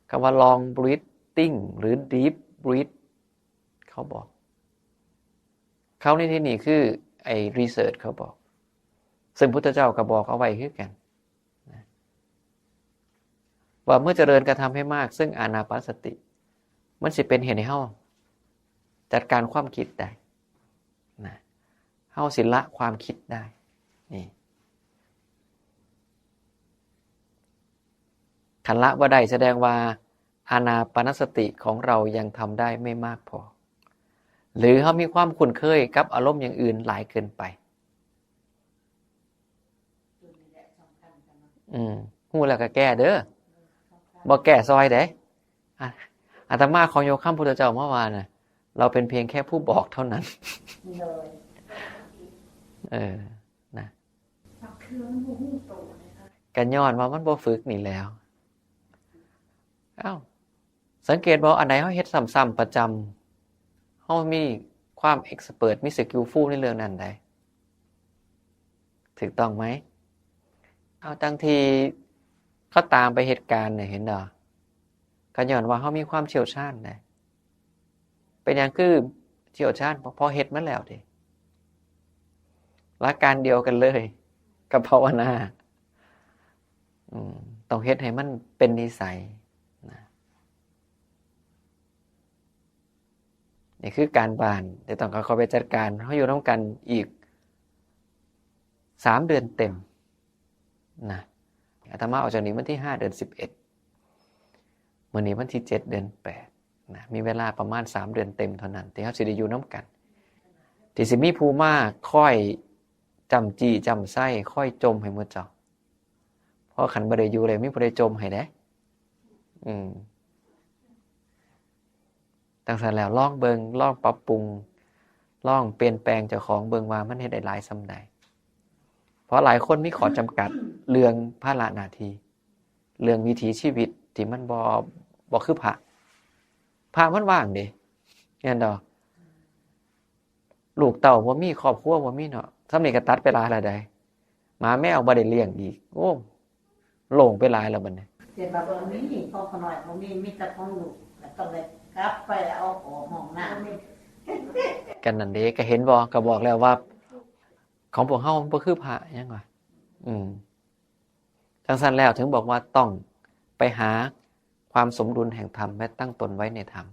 คำว่า long breathing หรือ deep breath เขาบอก เขาในที่นี้คือไอ้ research เขาบอก ซึ่งพุทธเจ้าก็บอกเอาไว้คือกันนะ ว่าเมื่อเจริญกระทำให้มาก ซึ่งอานาปานสติ มันสิเป็นเหตุให้เฮาจัดการความคิดได้นะ เฮาสิละความคิดได้ นี่ คันละบ่ได้แสดงว่าอานาปานสติของเรายังทำได้ไม่มากพอ หรือเฮามีความคุ้นเคยกับอารมณ์อย่างอื่นหลายเกินไป อืม ฮู้แล้วก็แก้เด้อ บ่แก้ซอยเด้ อ่ะ อาตมาขอยกคำพุทธเจ้ามาว่านะ เราเป็นเพียงแค่ผู้บอกเท่านั้น เลย เออ นะ บางเทื่อมันบ่ฮู้โตนะคะ ก็ย้อนว่ามันบ่ฝึกนี่แหล้ว เอ้า สังเกตบ่ อันใดเฮาเฮ็ดซ้ำๆประจำ เฮามีความ expert มี skillful ในเรื่องนั้นได้ ถูกต้องไหม เอาจั่งที่เขาตามไปเหตุการณ์เนี่ย เห็นบ่ ก็ย้อนว่าเฮามีความเชี่ยวชาญนะ เป็นหยังคือเชี่ยวชาญ เพราะ เพราะเฮ็ดมาแล้วเด้ หลักการเดียวกันเลยกับภาวนา อืม ต้องเฮ็ดให้มันเป็นนิสัยนะ นี่คือการบ้านที่ต้องเข้าไปจัดการ เฮาอยู่นำกันอีกสามเดือนเต็มนะ อาตมาออกจากนี้วันที่ห้า เดือนสิบเอ็ด มื้อนี้วันที่เจ็ด เดือนแปดนะ มีเวลาประมาณสามเดือนเต็มเท่านั้น ที่เฮาสิได้อยู่นำกัน ที่สิมีผู้มาคอยจ้ำจี้จ้ำไส้ คอยจ่มให้หมู่เจ้า เพราะคันบ่ได้อยู่เลย มีผู้ใดจ่มให้เด้ อืม จั่งซั้นแล้วลองเบิ่ง ลองปรับปรุง ลองเปลี่ยนแปลงเจ้าของเบิ่งว่ามันเฮ็ดได้หลายส่ำใด เพราะหลายคนมีข้อจำกัดเรื่องภาระหน้าที่ เรื่องวิถีชีวิตที่มันบ่ บ่คือพระ พระมันว่างเด้ แม่นบ่ ลูกเต้าบ่มี ครอบครัวบ่มีเนาะ ส่ำนี้ก็ตัดไปหลายแล้วใด หมาแมวบ่ได้เลี้ยงอีก โอ้ โล่งไปหลายแล้วบัดนี้ เจ็บบ่มี พ่อขน้อยบ่มี มีแต่ของลูก ก็ต้องได้กลับไปเอาออกห้องน้ำ กันนั่นเด้ ก็เห็นบ่ ก็บอกแล้วว่า ของพวกเฮามันบ่คือพระหยังวะ อืม จั่งซั้นแล้วถึงบอกว่าต้องไปหาความสมดุลแห่งธรรมและตั้งตนไว้ในธรรม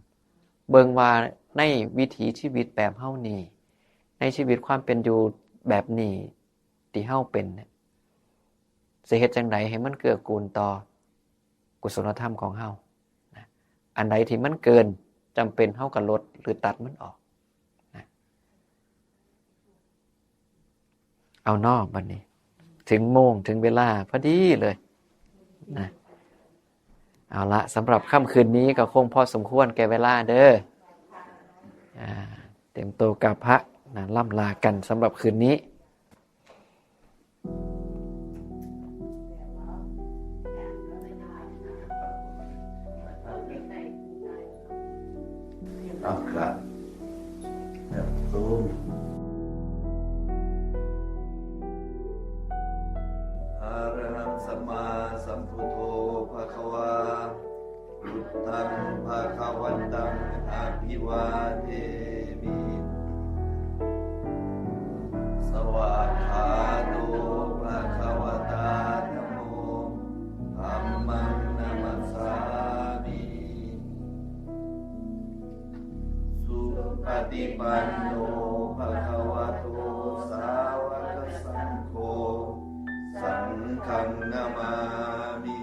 เบิ่งว่าในวิถีชีวิตแบบเฮานี่ ในชีวิตความเป็นอยู่แบบนี้ที่เฮาเป็นเนี่ย สิเฮ็ดจั่งใดให้มันเกื้อกูลต่อกุศลธรรมของเฮานะ อันใดที่มันเกินจำเป็นเฮาก็ลดหรือตัดมันออกนะ เอาเนาะบัดนี้ ถึงโมงถึงเวลาพอดีเลยนะ เอาละ สำหรับค่ำคืนนี้ก็คงพอสมควรแก่เวลาเด้อ อ่า เตรียมตัวกลับพระนะ ล่ำลากันสำหรับคืนนี้ เอาครับแบบซูม Arahaṃ sammāsambuddho bhagavā. Buddhaṃ bhagavantaṃ abhivādemi. Svākkhāto bhagavatā dhammo. Dhammaṃ namassāmi. Supaṭipanno bhagavato sāvakasaṅgho. Saṅghaṃ namāmi.